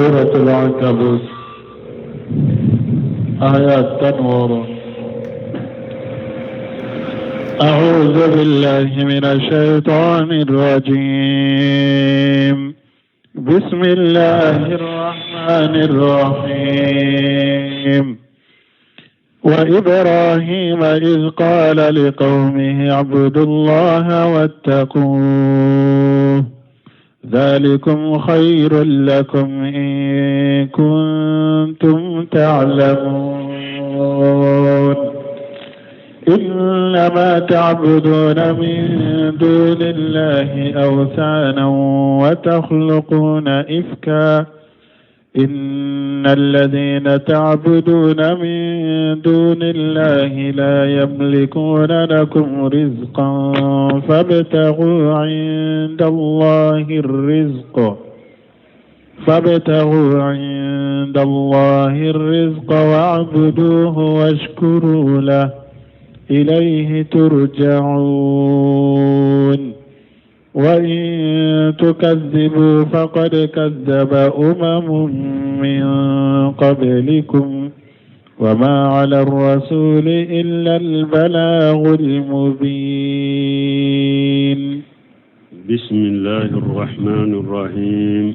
سورة العنكبوت آيات 16. أعوذ بالله من الشيطان الرجيم. بسم الله الرحمن الرحيم. وإبراهيم إذ قال لقومه اعبدوا الله واتقوه ذلكم خير لكم إن كنتم تعلمون. إنما تعبدون من دون الله أوثانا وتخلقون إفكا. إن الذين تعبدون من دون الله لا يملكون لكم رزقا فابتغوا عند الله الرزق واعبدوه واشكروا له إليه ترجعون. وإن تكذبوا فقد كذب أمم من قبلكم وما على الرسول إلا البلاغ المبين. بسم الله الرحمن الرحيم،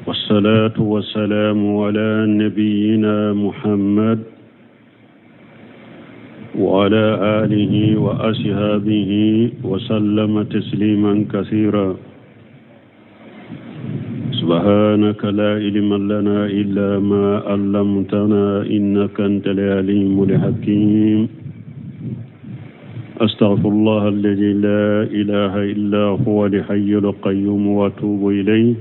والصلاة والسلام على نبينا محمد وعلى آله وأصحابه وسلم تسليما كثيرا. سبحانك لا علم لنا إلا ما علمتنا إنك أنت العليم الحكيم. أستغفر الله الذي لا إله إلا هو الحي القيوم وأتوب إليه.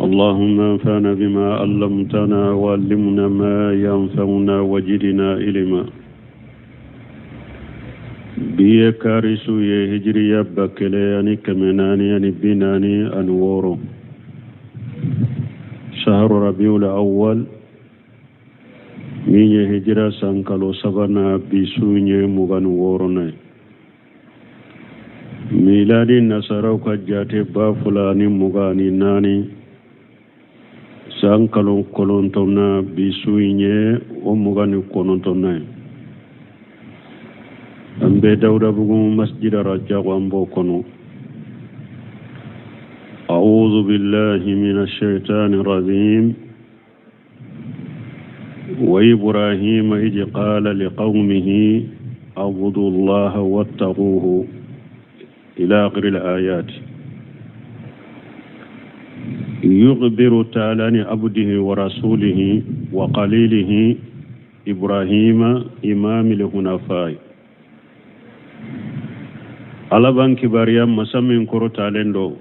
اللهم انفعنا بما علمتنا وعلمنا ما ينفعنا وزدنا علما. Bi ye kari su ye, hijiriya 1446, شهر ربيع الأول, min ye hijira san kalo sabanan, bi su ye 26nan ye. Miladi nasaraw ka jate 2024, san kalo kɔnɔntɔnna, bi su in ye o 29nan ye. An bɛ Dawudabugu Masjid Rajago, an b'o kɔnɔ. أعوذ بالله من الشيطان الرجيم. وإبراهيم إذ قال لقومه اعبدوا الله واتقوه إلى آخر الآيات. يخبر تعالى عن عبده ورسوله وخليله إبراهيم إمام الحنفاء. Ala b'an kibaruya masa min kɔrɔtalen don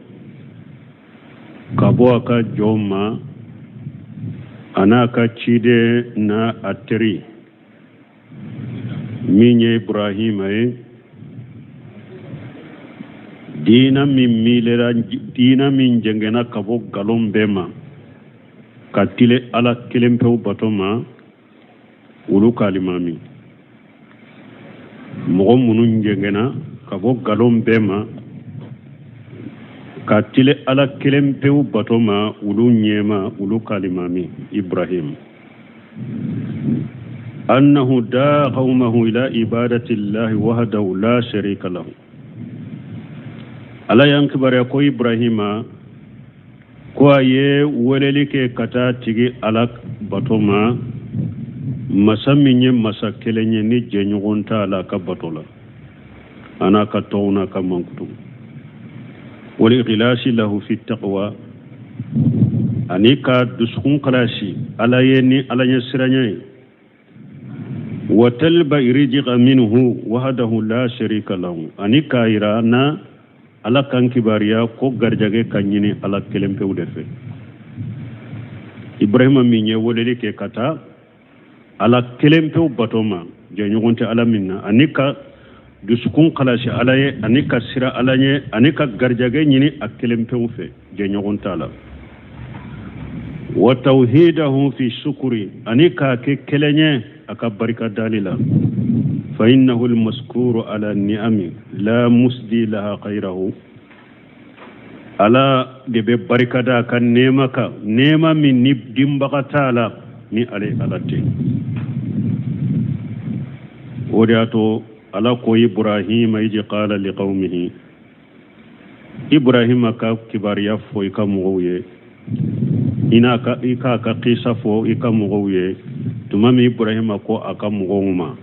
ka bɔ a ka jɔn ma, a n'a ka ciden n'a a teri min ye Ibrahima ye, diina min milera, diina min jɛngɛnna ka bɔ nkalon bɛɛ ma ka tile Ala kelen pewu bato ma, olu ka alimami. Mɔgɔ minnu jɛngɛnna ka bɔ nkalon bɛɛ ma ka tile Ala kelen pewu bato ma, olu ɲɛma, olu ka alimami Ibrahim. أنه دعا قومه إلى عبادة الله وحده لا شريك له. Ala y'an kibaruya ko Ibrahima ko a ye weleli kɛ ka taa tigi Ala bato ma, masa min ye masa kelen ye ni jɛɲɔgɔn t'a la a ka bato la, a n'a ka tɔnw n'a ka mankutu. والإخلاص له في التقوى, ani ka dusukun kalasi Ala ye ni Ala ɲɛ siranya ye. وطلب الرزق منه وحده لا شريك له, ani k'a yira na Ala kan kibaruya ko garijɛgɛ ka ɲini Ala kelen pewu de fɛ. Ibrahima min ye weleli kɛ ka taa Ala kelen pewu bato ma, jɛɲɔgɔn tɛ Ala min na, ani ka dusukun kalasi Ala ye, ani ka sira Ala ɲɛ, ani ka garijɛgɛ ɲini a kelen pewu fɛ, jɛɲɔgɔn t'a la. وتوحيده في الشكر, ani k'a kɛ kelen ye a ka barika dali la. فإنه المشكور على النعم لا مسدي لها غيره. Ala de bɛ barika da a ka nɛɛma kan, nɛɛma min ni dinbaga t'a la ni ale Ala tɛ. O de y'a to Ala ko Ibrahima iji qala liqawmihi, Ibrahima ka kibaruya fɔ i ka mɔgɔw ye, i n'a ka i k'a ka kisa fɔ i ka mɔgɔw ye tuma min Ibrahima ko a ka mɔgɔw ma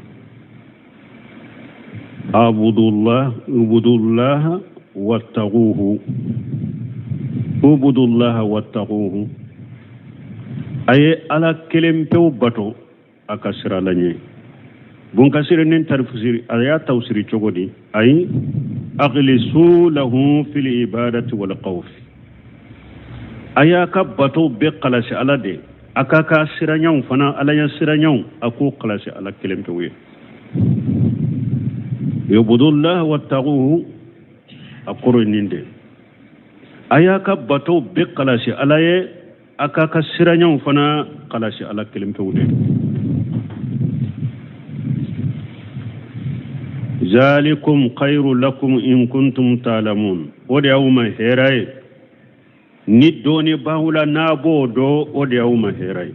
abudullah ubudullah wattaquhu ubudullah wattaquhu, a ye Ala kelen pewu bato a ka siran Ala ɲɛ. Bun Kasiri nin tafsiri a y'a tafsiri cogo di? Ayi akhlisu lahu fil ibadati wal khawf, a y'a ka bato bɛɛ kalasi Ala de, a k'a ka siranyaw fana, Ala ɲɛ siranyaw, a k'o kalasi Ala kelen pewu ye. Ubudullah wattaquhu, a kɔrɔ ye nin de, a y'a ka bato bɛɛ kalasi Ala ye, a k'a ka siranyaw fana kalasi Ala kelen pewu de. Zalikum khairu lakum in kuntum ta'lamun, o de y'aw ma hɛrɛ ye ni dɔnni b'aw la, n'a b'o dɔn, o de y'aw ma hɛrɛ ye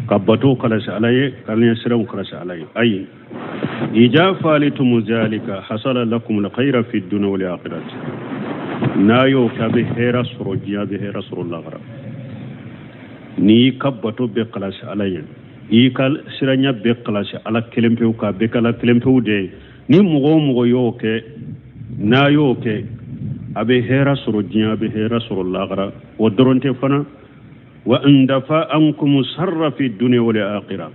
ka bato kalasi Ala ye, ka ɲɛsiranw kalasi Ala ye. Ayi ija falitum zalika hasala lakum alkhayra fi dunya wal akhirati, n'a y'o kɛ a bɛ hɛrɛ sɔrɔ diɲɛ, a bɛ hɛrɛ sɔrɔ lahara. N'i y'i ka bato bɛɛ kalasi Ala ye, i y'i ka siranya bɛɛ kalasi Ala kelen pewu, k'a bɛɛ kɛ Ala kelen pewu de ye, ni mɔgɔ o mɔgɔ y'o kɛ, n'a y'o kɛ, a bɛ hɛrɛ sɔrɔ diɲɛ, a bɛ hɛrɛ sɔrɔ lahara. O dɔrɔn tɛ fana, wa ndafa ankum sarra fi dunya wal akhirah,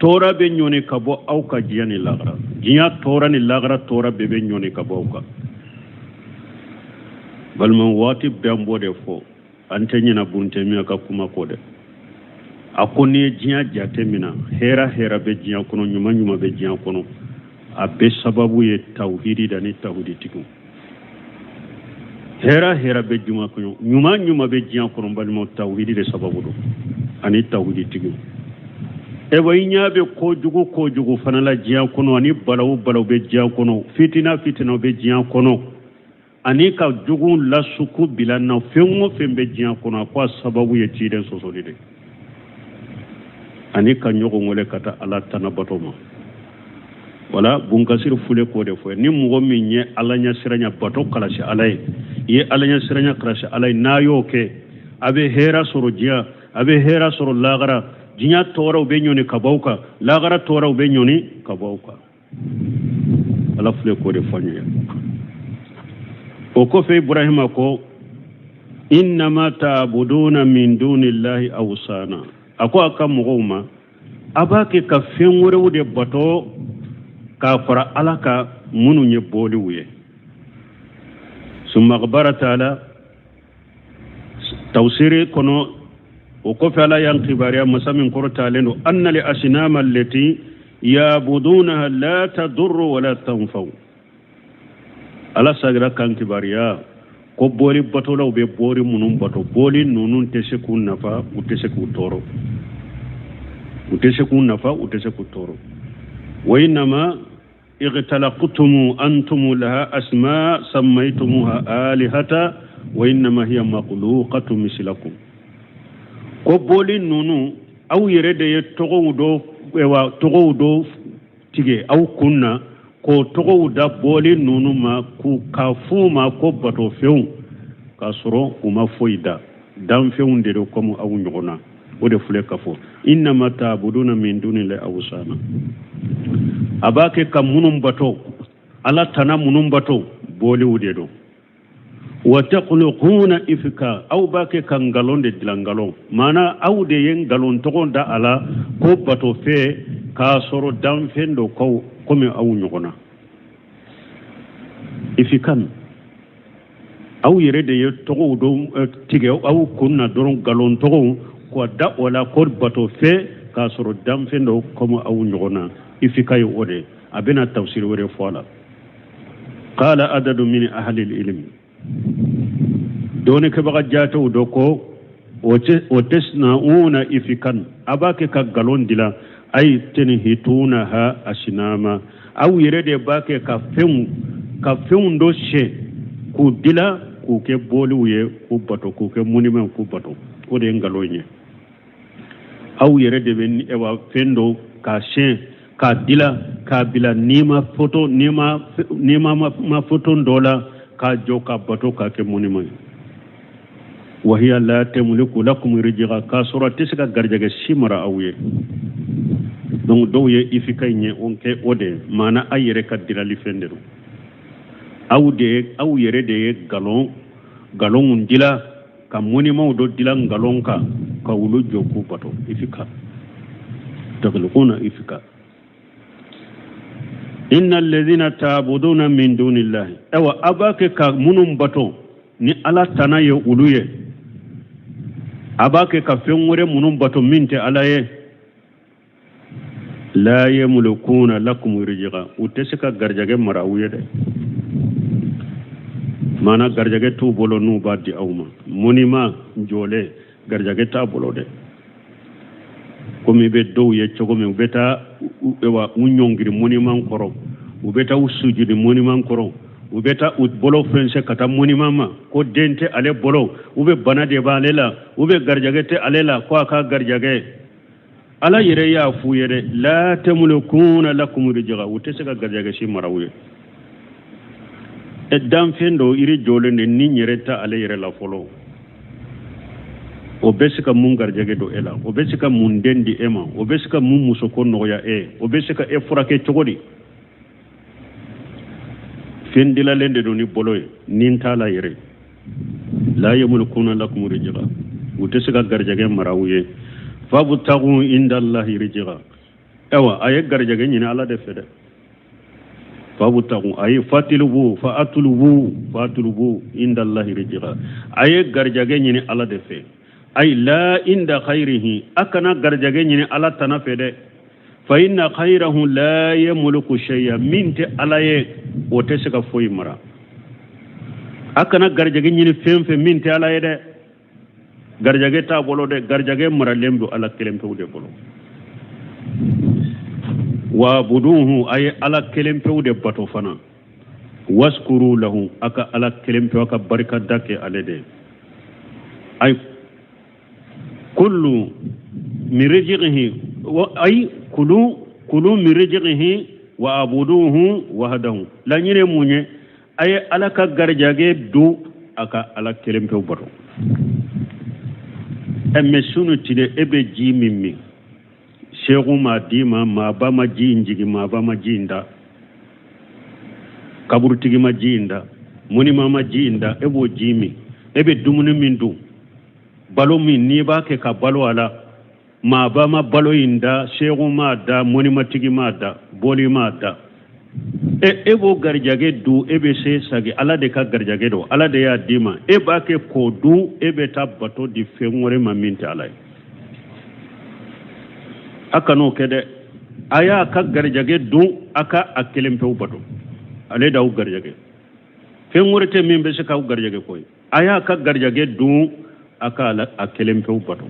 tɔɔrɔ bɛ ɲɔni ka bɔ aw ka diɲɛ ni lahara, diɲɛ tɔɔrɔ ni lahara tɔɔrɔ bɛɛ bɛ ɲɔni ka bɔ aw kan. Balima, waati bɛɛ an b'o de fɔ, an tɛ ɲinɛ Bun Temiya ka kuma kɔ dɛ. A ko n'i ye diɲɛ jate minɛ, hɛrɛ hɛrɛ bɛ diɲɛ kɔnɔ, ɲuman ɲuman bɛ diɲɛ kɔnɔ, a bɛɛ sababu ye tawhidi da ni tawhiditigiw. Hɛrɛ hɛrɛ bɛ diɲɛ kɔnɔ, ɲuman ɲuman bɛ diɲɛ kɔnɔ, balimaw, tawhidi de sababu don ani tawhiditigiw. Ewa i ɲɛ bɛ kojugu kojugu fana la diɲɛ kɔnɔ, ani balawu balawu bɛ diɲɛ kɔnɔ, fitina fitina bɛ diɲɛ kɔnɔ, ani ka jugu lasuku bila na, fɛn o fɛn bɛ diɲɛ kɔnɔ, a ko a sababu ye ciden sɔsɔli de ani ka ɲɔgɔn wele ka taa Ala tana bato ma. Wala Bunkasiri fule k'o de fɔ, ni mɔgɔ min ye Ala ɲɛsiranya bato kalasi Ala ye, i ye Ala ɲɛsiranya kalasi Ala ye, n'a y'o kɛ, a bɛ hɛrɛ sɔrɔ diɲɛ, a bɛ hɛrɛ sɔrɔ lahara. Diɲɛ tɔɔrɔw bɛ ɲɔni ka bɔ aw kan, lahara tɔɔrɔw bɛ ɲɔni ka bɔ aw kan. Ala filɛ k'o de fɔ an ye. O kɔfɛ Ibrahima ko innama ta'buduna min dunillahi awsana, a ko a ka mɔgɔw ma, a b'a kɛ ka fɛn wɛrɛw de bato k'a fara Ala kan minnu ye boliw ye. Summa akhbara ta'ala tafsiri kɔnɔ, o kɔfɛ Ala y'an kibaruya, masa min kɔrɔtalen don, anna li asnama allati yabudunaha la tadurru wala tanfa'u. Ala sagira k'an kibaruya ko boli batolaw bɛ boli minnu bato, boli ninnu tɛ se k'u nafa, u tɛ se k'u tɔɔrɔ, u tɛ se k'u nafa, u tɛ se k'u tɔɔrɔ. Wa innama igtalaqtumu antum laha asma sammaytumuha alihata wa innama hiya makhluqatu mislakum. Ko boli ninnu aw yɛrɛ de ye tɔgɔw dɔ, wa tɔgɔw dɔ tigɛ aw kun na k'o tɔgɔw da boli ninnu ma, k'u k'a f'u ma ko batofɛnw, k'a sɔrɔ u ma foyi da, danfɛnw de don komi aw ɲɔgɔn na. O de filɛ ka fɔ innama ta'buduna min dunillahi awsana, a b'a kɛ ka minnu bato, Ala tana minnu bato, boliw de don. Wa takhluquna ifka, aw b'a kɛ ka nkalon de dilan, nkalon maana aw de ye nkalon tɔgɔ da a la ko batofɛn, k'a sɔrɔ danfɛn dɔ kaw komi aw ɲɔgɔn na. Ifikan, aw yɛrɛ de ye tɔgɔw dɔ tigɛ aw kun na dɔrɔn, nkalon tɔgɔw k'o da o la ko batofɛn, k'a sɔrɔ danfɛn dɔ komi aw ɲɔgɔn na. Ifika ye o de ye, a bɛna tafsiri wɛrɛ fɔ a la. Qala adadu min ahli ilmi, dɔnnikɛbaga jatew dɔ ko o tasna'una ifikan, a b'a kɛ ka nkalon dilan, ay tanhitunaha asnama, aw yɛrɛ de b'a kɛ ka fɛnw dɔ sɛ k'u dilan. k'u kɛ boliw ye k'u bato, k'u kɛ monument k'u bato. O de ye nkalon ye. Aw yɛrɛ de bɛ ɛwa fɛn dɔ k'a siyɛn k'a dila k'a bila nima foto nima nima ma foto dɔ la k'a jɔ k'a bato k'a kɛ monument ye. Wahiya la tamliku lakum rizqa, k'a sɔrɔ a tɛ se ka garijɛgɛ si mara aw ye. Donc dɔw ye ifika in ye o kɛ o de ye, maana aw yɛrɛ ka dilali fɛn de don. Aw de ye, aw yɛrɛ de ye nkalon nkalonw dila ka monumentw dɔ dila nkalon kan ka olu jɔ k'u bato. Ifika takhluquna ifika. Inna alladhina ta'buduna min dunillahi, awa a b'a kɛ ka minnu bato ni Ala tana ye olu ye, a b'a kɛ ka fɛn wɛrɛ minnu bato min tɛ Ala ye, la yamlikuna lakum rizqa, u tɛ se ka garijɛgɛ mara aw ye dɛ. Maana garijɛgɛ t'u bolo n'u b'a di aw ma. Monument jɔlen garijɛgɛ t'a bolo dɛ. Komi i bɛ dɔw ye cogo min, u bɛ taa wa u ɲɔngiri monument kɔrɔ, u bɛ taa u sujudi monument kɔrɔ, u bɛ taa u bolo fɛnsɛ ka taa monument ma ko den tɛ ale bolo, u bɛ bana de b'ale la, u bɛ garijɛgɛ tɛ ale la, ko a ka garijɛgɛ. Ala yɛrɛ y'a f'u ye dɛ, la tamlikuna lakum rizqa, u tɛ se ka garijɛgɛ si mara u ye. Danfɛn dɔ yiri jɔlen de ni yɛrɛ tɛ ale yɛrɛ la fɔlɔ, o bɛ se ka mun garijɛgɛ don e la, o bɛ se ka mun den di e ma, o bɛ se ka mun musoko nɔgɔya e ye, o bɛ se ka e furakɛ cogo di? Fɛn dilalen de don ni bolo ye, ni t'a la yɛrɛ. La yamlikuna lakum rizqa, u tɛ se ka garijɛgɛ mara u ye. Fabtagu indallahi rizqa, ayiwa a ye garijɛgɛ ɲini Ala de fɛ dɛ. Fabtagu ayi fatulubu fa atulubu fatulubu indallahi rizqa, a ye garijɛgɛ ɲini Ala de fɛ. Ayi la inda khayrihi, a kana garijɛgɛ ɲini Ala tana fɛ dɛ. Fa inna khayrahu la yamliku shay'a, min tɛ Ala ye o tɛ se ka foyi mara. A kana garijɛgɛ ɲini fɛn fɛn min tɛ Ala ye dɛ. Garijɛgɛ t'a bolo dɛ, garijɛgɛ maralen don Ala kelen pewu de bolo. Wa buduhu, a ye Ala kelen pewu de bato fana. Waskuru lahu, a ka Ala kelen pewu a ka barika da kɛ ale de ye. Ay kullu min rizqihi, ay kulu kulu min rizqihi wa abuduhu wahdahu. Laɲini mun ye? A ye Ala ka garijɛgɛ dun, a ka Ala kelen pewu bato. Mɛ su ni tile e bɛ ji min min, seku m'a d'i ma, maaba ma ji in jigin, maaba ma ji in da, kaburutigi ma ji in da, monument ma ji in da, e b'o ji min. E bɛ dumuni min dun, balo min n'i b'a kɛ ka balo a la, maaba ma balo in da, seku m'a da, monimatigi m'a da, boli m'a da. E b'o garijɛgɛ dun, e bɛ se sagi Ala de ka garijɛgɛ don, Ala de y'a d'i ma, e b'a kɛ k'o dun, e bɛ taa bato di fɛn wɛrɛ ma min tɛ Ala ye. A kan'o kɛ dɛ. A y'a ka garijɛgɛ dun, a ka a kelen pewu bato, ale d'aw garijɛgɛ. Fɛn wɛrɛ tɛ min bɛ se k'aw garijɛgɛ ko ye. A y'a ka garijɛgɛ dun, a ka a kelen pewu bato.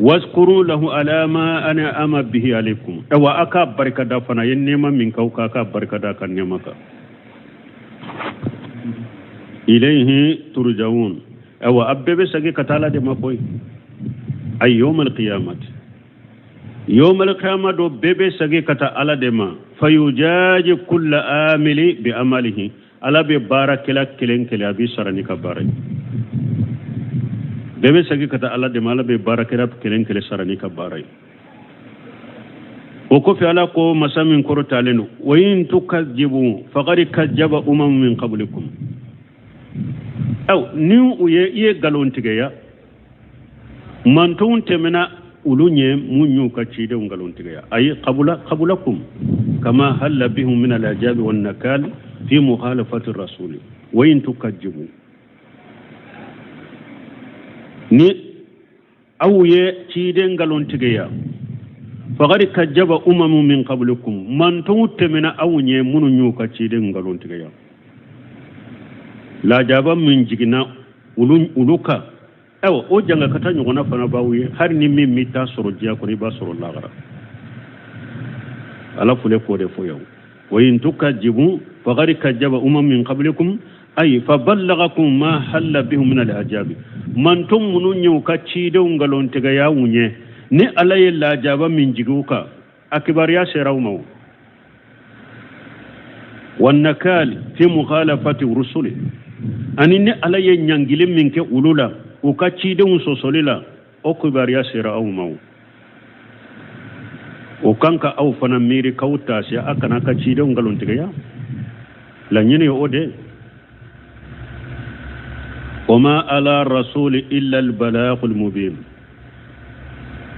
Waskuru lahu ala ma an'ama bihi alaykum, awa a ka barika da fana, ye nɛɛma min k'aw kan, a ka barika da a ka nɛɛma kan. Ilayhi turja'un, awa a bɛɛ bɛ segin ka taa Ala de ma koyi. Ay yawmal qiyamati, yawmal qiyama don bɛɛ bɛ segin ka taa Ala de ma. Fayujaji kulla amili bi amalihi, Ala bɛ baarakɛla kelen kelen a b'i sara n'i ka baara ye. Bɛɛ bɛ segin ka taa Ala de ma, Ala bɛ baarakɛla kelen kelen sara n'i ka baara ye. O kɔfɛ Ala ko masa min kɔrɔtalen don, wa in tukadzibu faqad kadzaba umamun min qablikum. Aw ni u ye i ye nkalon tigɛya, mantonw tɛmɛna olu ɲɛ mun y'u ka cidenw nkalon tigɛya. Ayi qabla qablakum kama halla bihum min al-ajabi wan nakal fi mukhalafati rasuli. Wa in tukadzibu, ni aw ye ciden nkalon tigɛya, faqad kadzaba umamun min qablikum, mantonw tɛmɛna aw ɲɛ minnu y'u ka ciden nkalon tigɛya. Lajaba min jiginna olu kan, ayiwa o jangakata ɲɔgɔnna fana b'aw ye. Hali ni min m'i ta sɔrɔ diɲɛ kɔnɔ, i b'a sɔrɔ lahara. Ala filɛ k'o de fɔ yan. Wa in tukadzibu faqad kadzaba umam min qablikum. Ayi, fa ballagakum ma halla bihum min alajabi, manton minnu ye u ka cidenw nkalontigɛya u ɲɛ, ni Ala ye lajaba min jigi u kan, a kibaruya sera u ma. O wannakali fi mukhalafati rusuli, ani ni Ala ye ɲangili min kɛ olu la u ka cidenw sɔsɔli la, o kibaruya sera aw ma. O o kan ka aw fana miiri k'aw taasi, a kana ka cidenw nkalontigɛya. Laɲini ye o de. Wama ala rasuli illa albalagul mubin.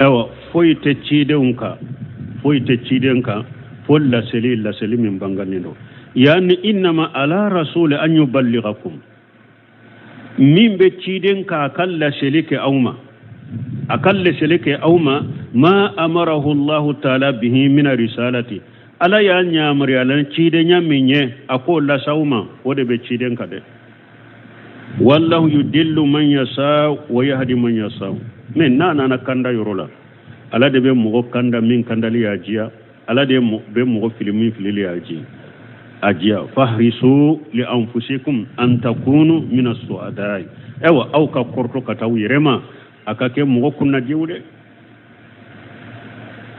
Ayiwa, foyi tɛ cidenw kan, foyi tɛ ciden kan fo laseli, laseli min banganen don. Yani innama ala rasuli an yuballighakum, min bɛ ciden k'a ka laseli kɛ aw ma, a ka laseli kɛ aw ma, ma amarahu Allahu taala bihi mina risalati, Ala y'a yamaruya la cidenya min ye, a k'o lase aw ma, o de bɛ ciden kan dɛ. Wallahu yudillu man yasa wa yahdi man yasa. Mais n'a nana kanda yɔrɔ la, Ala de bɛ mɔgɔ kanda min kandali y'a diya, Ala de bɛ mɔgɔ fili min filili y'a diya a diya. Fahrisu li anfusikum an takunu min as-su'adai. Ayiwa, aw ka kɔrɔtɔ ka taa aw yɛrɛ ma, a ka kɛ mɔgɔ kunnadiw dɛ.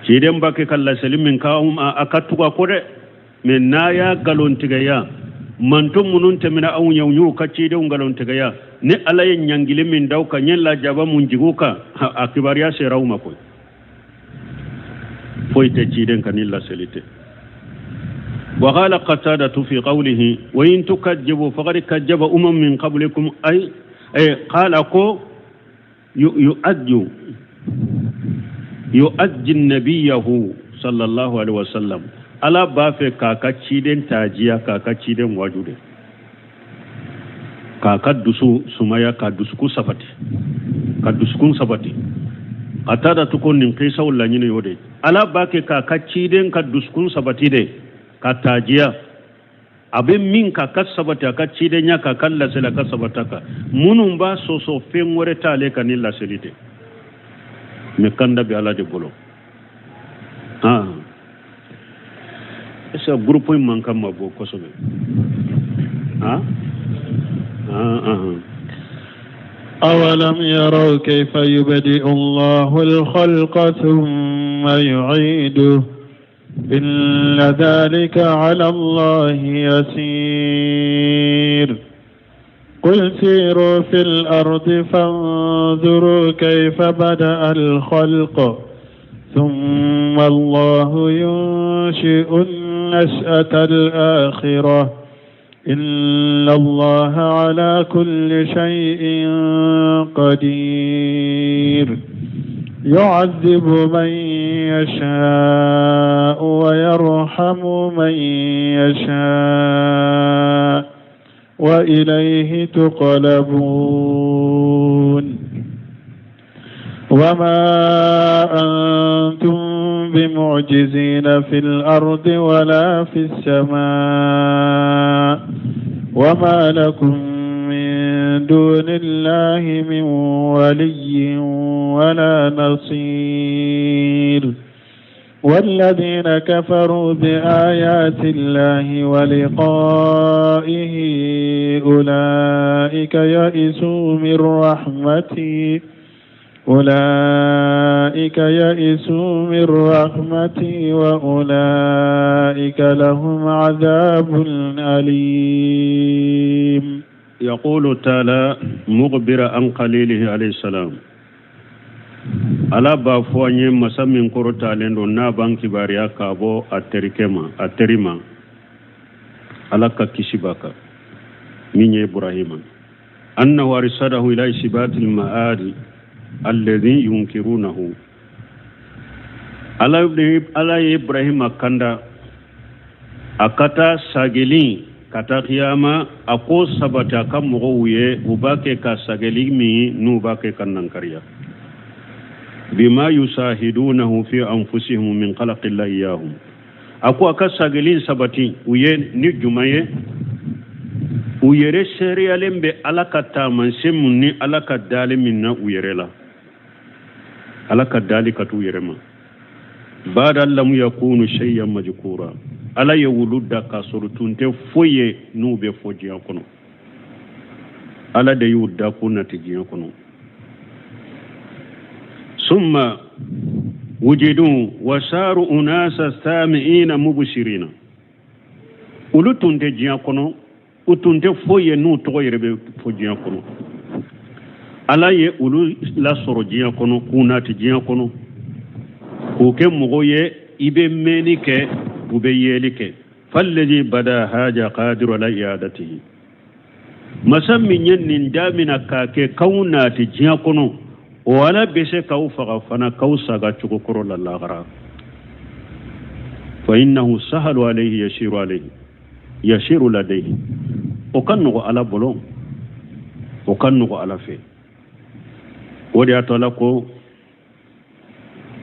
Ciden b'a kɛ ka laseli min k'aw ma, a ka tugu a kɔ dɛ. Mais n'a y'a nkalontigɛya, manton minnu tɛmɛna aw ɲɛ, u y'u ka cidenw nkalontigɛya, ni Ala ye ɲangili min da u kan, ye lajaba mun jigi u kan, a kibaruya sera aw ma koyi. Foyi tɛ ciden kan ni laseli tɛ. وقال قتادة في قوله وإن تكذبوا فقد كذب أمم من قبلكم، أي قال كو يؤجي نبيه صلى الله عليه وسلم. Ala b'a fɛ k'a ka ciden tajiya, k'a ka ciden waju de, k'a ka dusu sumaya, ka dusukun sabati, ka dusukun sabati. Qatada ko nin kisaw laɲini y'o de. Ala b'a kɛ k'a ka ciden ka dusukun sabati de, ka tajiya a bɛ min k'a ka sabati a ka cidenya, k'a ka laseli, a ka sabata kan. Minnu b'a sɔsɔ, fɛn wɛrɛ t'ale kan ni laseli tɛ. Mais kanda bɛ Ala de bolo. Ah, est ce que groupe in man kan ma bɔ kosɛbɛ? Ah ah ah. أولم يروا كيف يبدئ الله الخلق ثم يعيده إن ذلك على الله يسير. قل سيروا في الأرض فانظروا كيف بدأ الخلق ثم الله ينشئ النشأة الآخرة إن الله على كل شيء قدير. يعذب من يشاء ويرحم من يشاء وإليه تقلبون. وما أنتم بمعجزين في الأرض ولا في السماء وما لكم من دون الله من ولي ولا نصير. والذين كفروا بآيات الله ولقائه أولئك يئسوا من رحمتي، أولئك يئسوا من رحمتي وأولئك لهم عذاب أليم. يقول تعالى مخبرا عن خليله عليه السلام، Ala b'a fɔ an ye, masa min kɔrɔtalen don, n'a b'an kibaruya k'a bɔ a terikɛ ma, a teri ma, Ala ka kisi b'a kan, min ye Ibrahima, annahu arsadahu ila isbati almaadi alladhi yunkirunahu. Ala ye Ibrahima kanda a ka taa sageli ka taa kiyama, a ko sabati a ka mɔgɔw ye, u b'a kɛ ka sageli min n'u b'a kɛ ka nankariya, bima yusahidunahu fi anfusihim min khalqillahi iyahum. A ko a ka sageli sabati u ye ni juman ye, u yɛrɛ seereyalen bɛ Ala ka taamasiyɛn mun ni Ala ka dali min na u yɛrɛ la, Ala ka dali ka t'u yɛrɛ ma. Bada lam yakunu shay'an majkura, Ala ye wulu da k'a sɔrɔ tun tɛ foyi ye n'u bɛ fɔ diɲɛ kɔnɔ. Ala de y'u da k'u nati diɲɛ kɔnɔ. Summa wujidu wasaru unasa sami'ina mubsirina. Olu tun tɛ diɲɛ kɔnɔ, u tun tɛ foyi ye n'u tɔgɔ yɛrɛ bɛ fɔ diɲɛ kɔnɔ. Ala ye olu lasɔrɔ diɲɛ kɔnɔ, k'u nati diɲɛ kɔnɔ, k'u kɛ mɔgɔw ye i bɛ mɛnni kɛ, u bɛ yeli kɛ. Falladhi bada haja qadiru ala i'adatihi. Masa min ye nin damina k'a kɛ k'aw nati diɲɛ kɔnɔ, o Ala bɛ se k'aw faga fana, k'aw saga cogo kɔrɔ la lahara. Fa innahu sahalu alayhi yasiru alayhi yasiru ladayhi. O ka nɔgɔ Ala bolo, o ka nɔgɔ Ala fɛ. O de y'a to Ala ko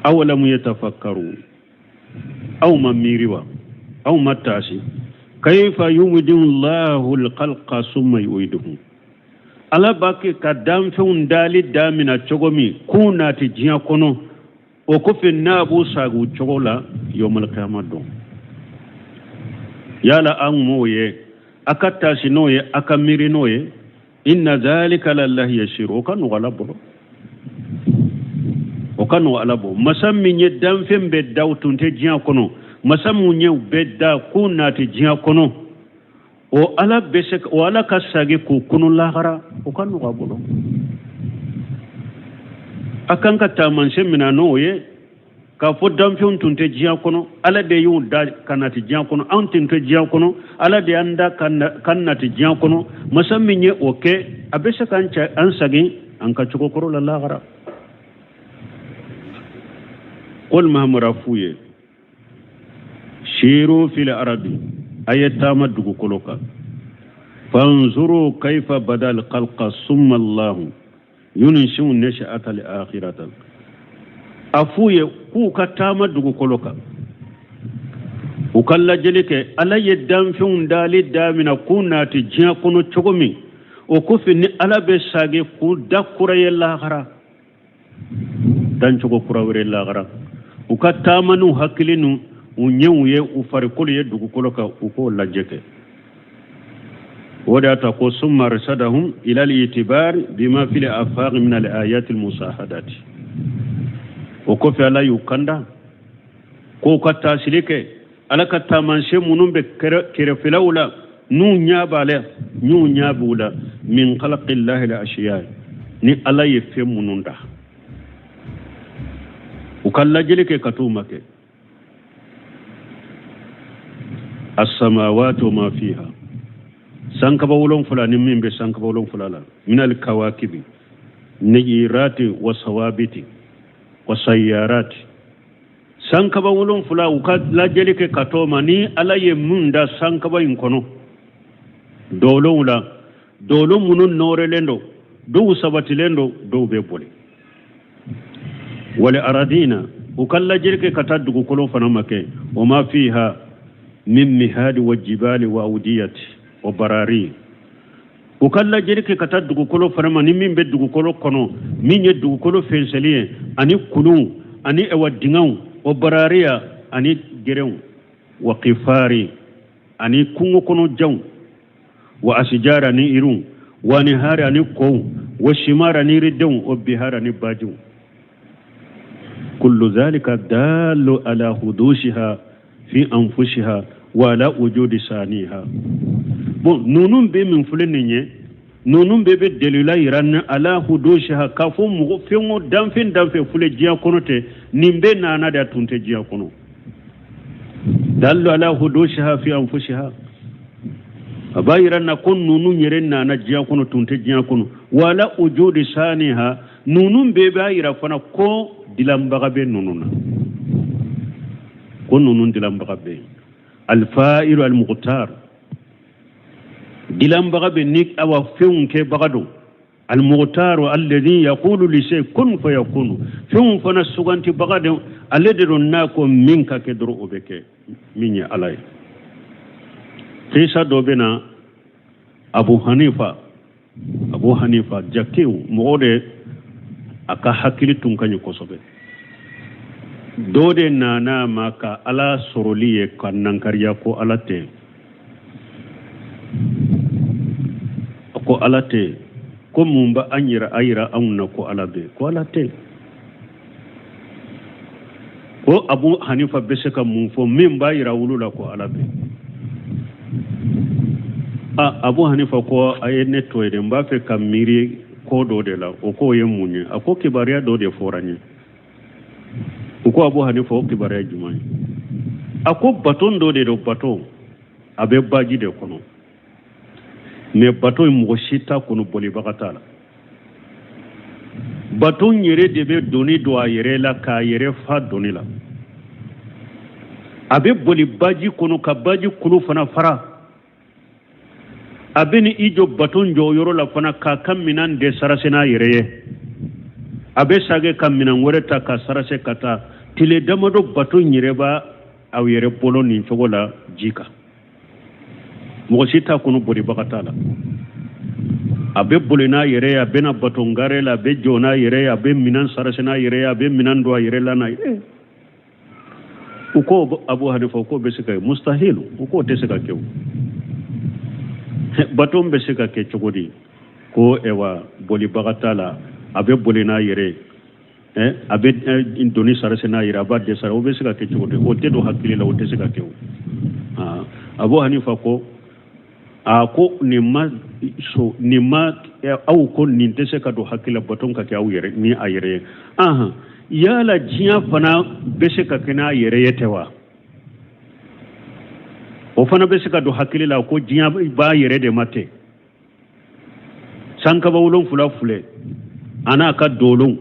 awalamu yatafakkaru, aw ma miiri wa? Aw ma taasi? Kayfa yubdi'u Allahu al-khalqa summa yu'iduhu. Ala b'a kɛ ka danfɛnw dali damina cogo min k'u nati diɲɛ kɔnɔ, o kɔfɛ n'a b'u saga u cogo la yawmal qiyama don. Yala an m'o ye, a ka taasi n'o ye, a ka miiri n'o ye. Inna dhalika ala Allahi yasir. O ka nɔgɔ Ala bolo, o ka nɔgɔ Ala bolo. Masa min ye danfɛn bɛɛ da, u tun tɛ diɲɛ kɔnɔ, masa min ye u bɛɛ da k'u nati diɲɛ kɔnɔ, o Ala bɛ se, o Ala ka sagi k'u kunu lahara, o ka nɔgɔ a bolo. A kan ka taamasiyɛn minɛ n'o ye k'a fɔ danfɛnw tun tɛ diɲɛ kɔnɔ, Ala de y'u da ka nati diɲɛ kɔnɔ. Anw tun tɛ diɲɛ kɔnɔ, Ala de y'an da ka nati diɲɛ kɔnɔ. Masa min ye o kɛ, a bɛ se k'an an sagin an ka cogo kɔrɔ la lahara. Qul Mahamadu a f'u ye, siru fil aradi, a ye taama dugukolo kan. Fanzuru kayfa badal khalqa summa Allahu yunsiu nash'ata al-akhirata. A f'u ye k'u ka taama dugukolo kan, u ka lajɛli kɛ Ala ye danfɛnw dali damina k'u nati diɲɛ kɔnɔ cogo min, o kɔfɛ ni Ala bɛ sagi k'u da kura ye lahara, dancogo kura wɛrɛ lahara. U ka taama n'u hakili n'u u ɲɛw ye, u farikolo ye dugukolo kan, u k'o lajɛ kɛ. O de y'a to ko summa arsadahum ila al-itibar bima fil afaq min al-ayat al-musahadati. O kɔfɛ Ala y'u kanda k'u ka taasili kɛ Ala ka taamasiyɛn minnu bɛ kɛrɛfɛlaw la, n'u ɲɛ b'a la, n'u ɲɛ b'u la, min khalqillahi al-ashiya, ni Ala ye fɛn minnu da, u ka lajɛli kɛ ka t'u ma kɛ. As-samawati wa ma fiha, sankaba 7 ni min bɛ sankaba 7 la, min al-kawakibi nijirati wa sawabiti wa sayyarati. Sankaba 7, u ka lajɛli kɛ ka t'o ma ni Ala ye mun da sankaba in kɔnɔ, dolow la, dolo minnu nɔrɔlen don, dɔw sabatilen don, dɔw bɛ boli. Wal aradina, u ka lajɛli kɛ ka taa dugukolo fana ma kɛ, wa ma fiha min mihadi wa jibali wa awdiyati wa barari. U ka lajɛli kɛ ka taa dugukolo fana ma ni min bɛ dugukolo kɔnɔ, min ye dugukolo fɛnsɛli ye, ani kuluw ani ɛwa dingɛw, wa barariya ani gɛrɛnw, wa kifari ani kungo kɔnɔ janw, wa asijara ani yiriw, wa nihari ani kow, wa simara ani yiridenw, wa bihari ani bajiw. Kullu zalika dallu ala hudusiha fi anfusiha wa ala wujudi saniha. Bon, ninnu bɛɛ min filɛ nin ye, ninnu bɛɛ bɛ delila yira ni ala hudusiha, k'a fɔ mɔgɔ fɛn o danfɛn danfɛn filɛ diɲɛ kɔnɔ ten, nin bɛɛ nana de, a tun tɛ diɲɛ kɔnɔ. Dallu ala hudusiha fi anfusiha, a b'a yira na ko ninnu yɛrɛ nana diɲɛ kɔnɔ, tun tɛ diɲɛ kɔnɔ. Wa ala wujudi saniha, ninnu bɛɛ b'a yira fana ko dilanbaga bɛ ninnu na, ko ninnu dilanbaga bɛ yen. Alfa'ilu almukhtar, dilanbaga bɛ ni awa fɛnw kɛbaga don. Almukhtaru alladhi yaqulu li shay kun fayakunu, fɛnw fana sugantibaga don, ale de don, n'a ko min ka kɛ dɔrɔn o bɛ kɛ, min ye Ala ye. Kisa dɔ bɛ na, Abu Hanifa, Abu Hanifa jatew mɔgɔ de, a ka hakili tun ka ɲi kosɛbɛ. Dɔ de nana a ma ka Ala sɔrɔli ye ka nankariya ko Ala tɛ, a ko Ala tɛ. Ko mun b'a an yira a yira anw na ko Ala bɛ ko Ala tɛ ko Abu Hanifa bɛ se ka mun fɔ min b'a yira olu la ko Ala bɛ a Abu Hanifa ko a ye ne to yen dɛ n b'a fɛ ka miiri ko dɔ de la o k'o ye mun ye a ko kibaruya dɔ de fɔra n ye u ko Abu Hanifa o kibaruya jumɛn ye a ko baton dɔ de don baton a bɛ baji de kɔnɔ mais bato in mɔgɔ si t'a kɔnɔ bolibaga t'a la bato yɛrɛ de bɛ doni don a yɛrɛ la k'a yɛrɛ fa doni la a bɛ boli baji kɔnɔ ka baji kulu fana fara a bɛ ni i jɔ bato jɔyɔrɔ la fana k'a ka minɛn de sarase n'a yɛrɛ ye a bɛ sage ka minɛn wɛrɛ ta ka sarase ka taa tile damadɔ bato yɛrɛ b'a yɛrɛ bolo nin cogo la ji kan mɔgɔ si t'a kɔnɔ bolibaga t'a la a bɛ boli n'a yɛrɛ ye a bɛ na baton gare la a bɛ jɔ n'a yɛrɛ ye a bɛ minɛn sarase n'a yɛrɛ ye a bɛ minɛn don a yɛrɛ la n'a ye u ko Abu Hanifa k'o bɛ se ka kɛ mustahil u k'o tɛ se ka kɛ o baton bɛ se ka kɛ cogo di ko ɛwa bolibaga t'a la a bɛ boli n'a yɛrɛ ye a bɛ doni sarase n'a yɛrɛ a b'a desara o bɛ se ka kɛ cogo di o tɛ don hakili la o tɛ se ka kɛ o Abu Hanifa ko a ko nin ma so nin ma aw ko nin tɛ se ka don hakili la baton ka kɛ aw yɛrɛ ni a yɛrɛ ye ahan yala diɲɛ fana bɛ se ka kɛ n'a yɛrɛ ye tɛ wa o fana bɛ se ka don hakili la ko diɲɛ b'a yɛrɛ de ma ten sankaba wolonfila filɛ a n'a ka doolow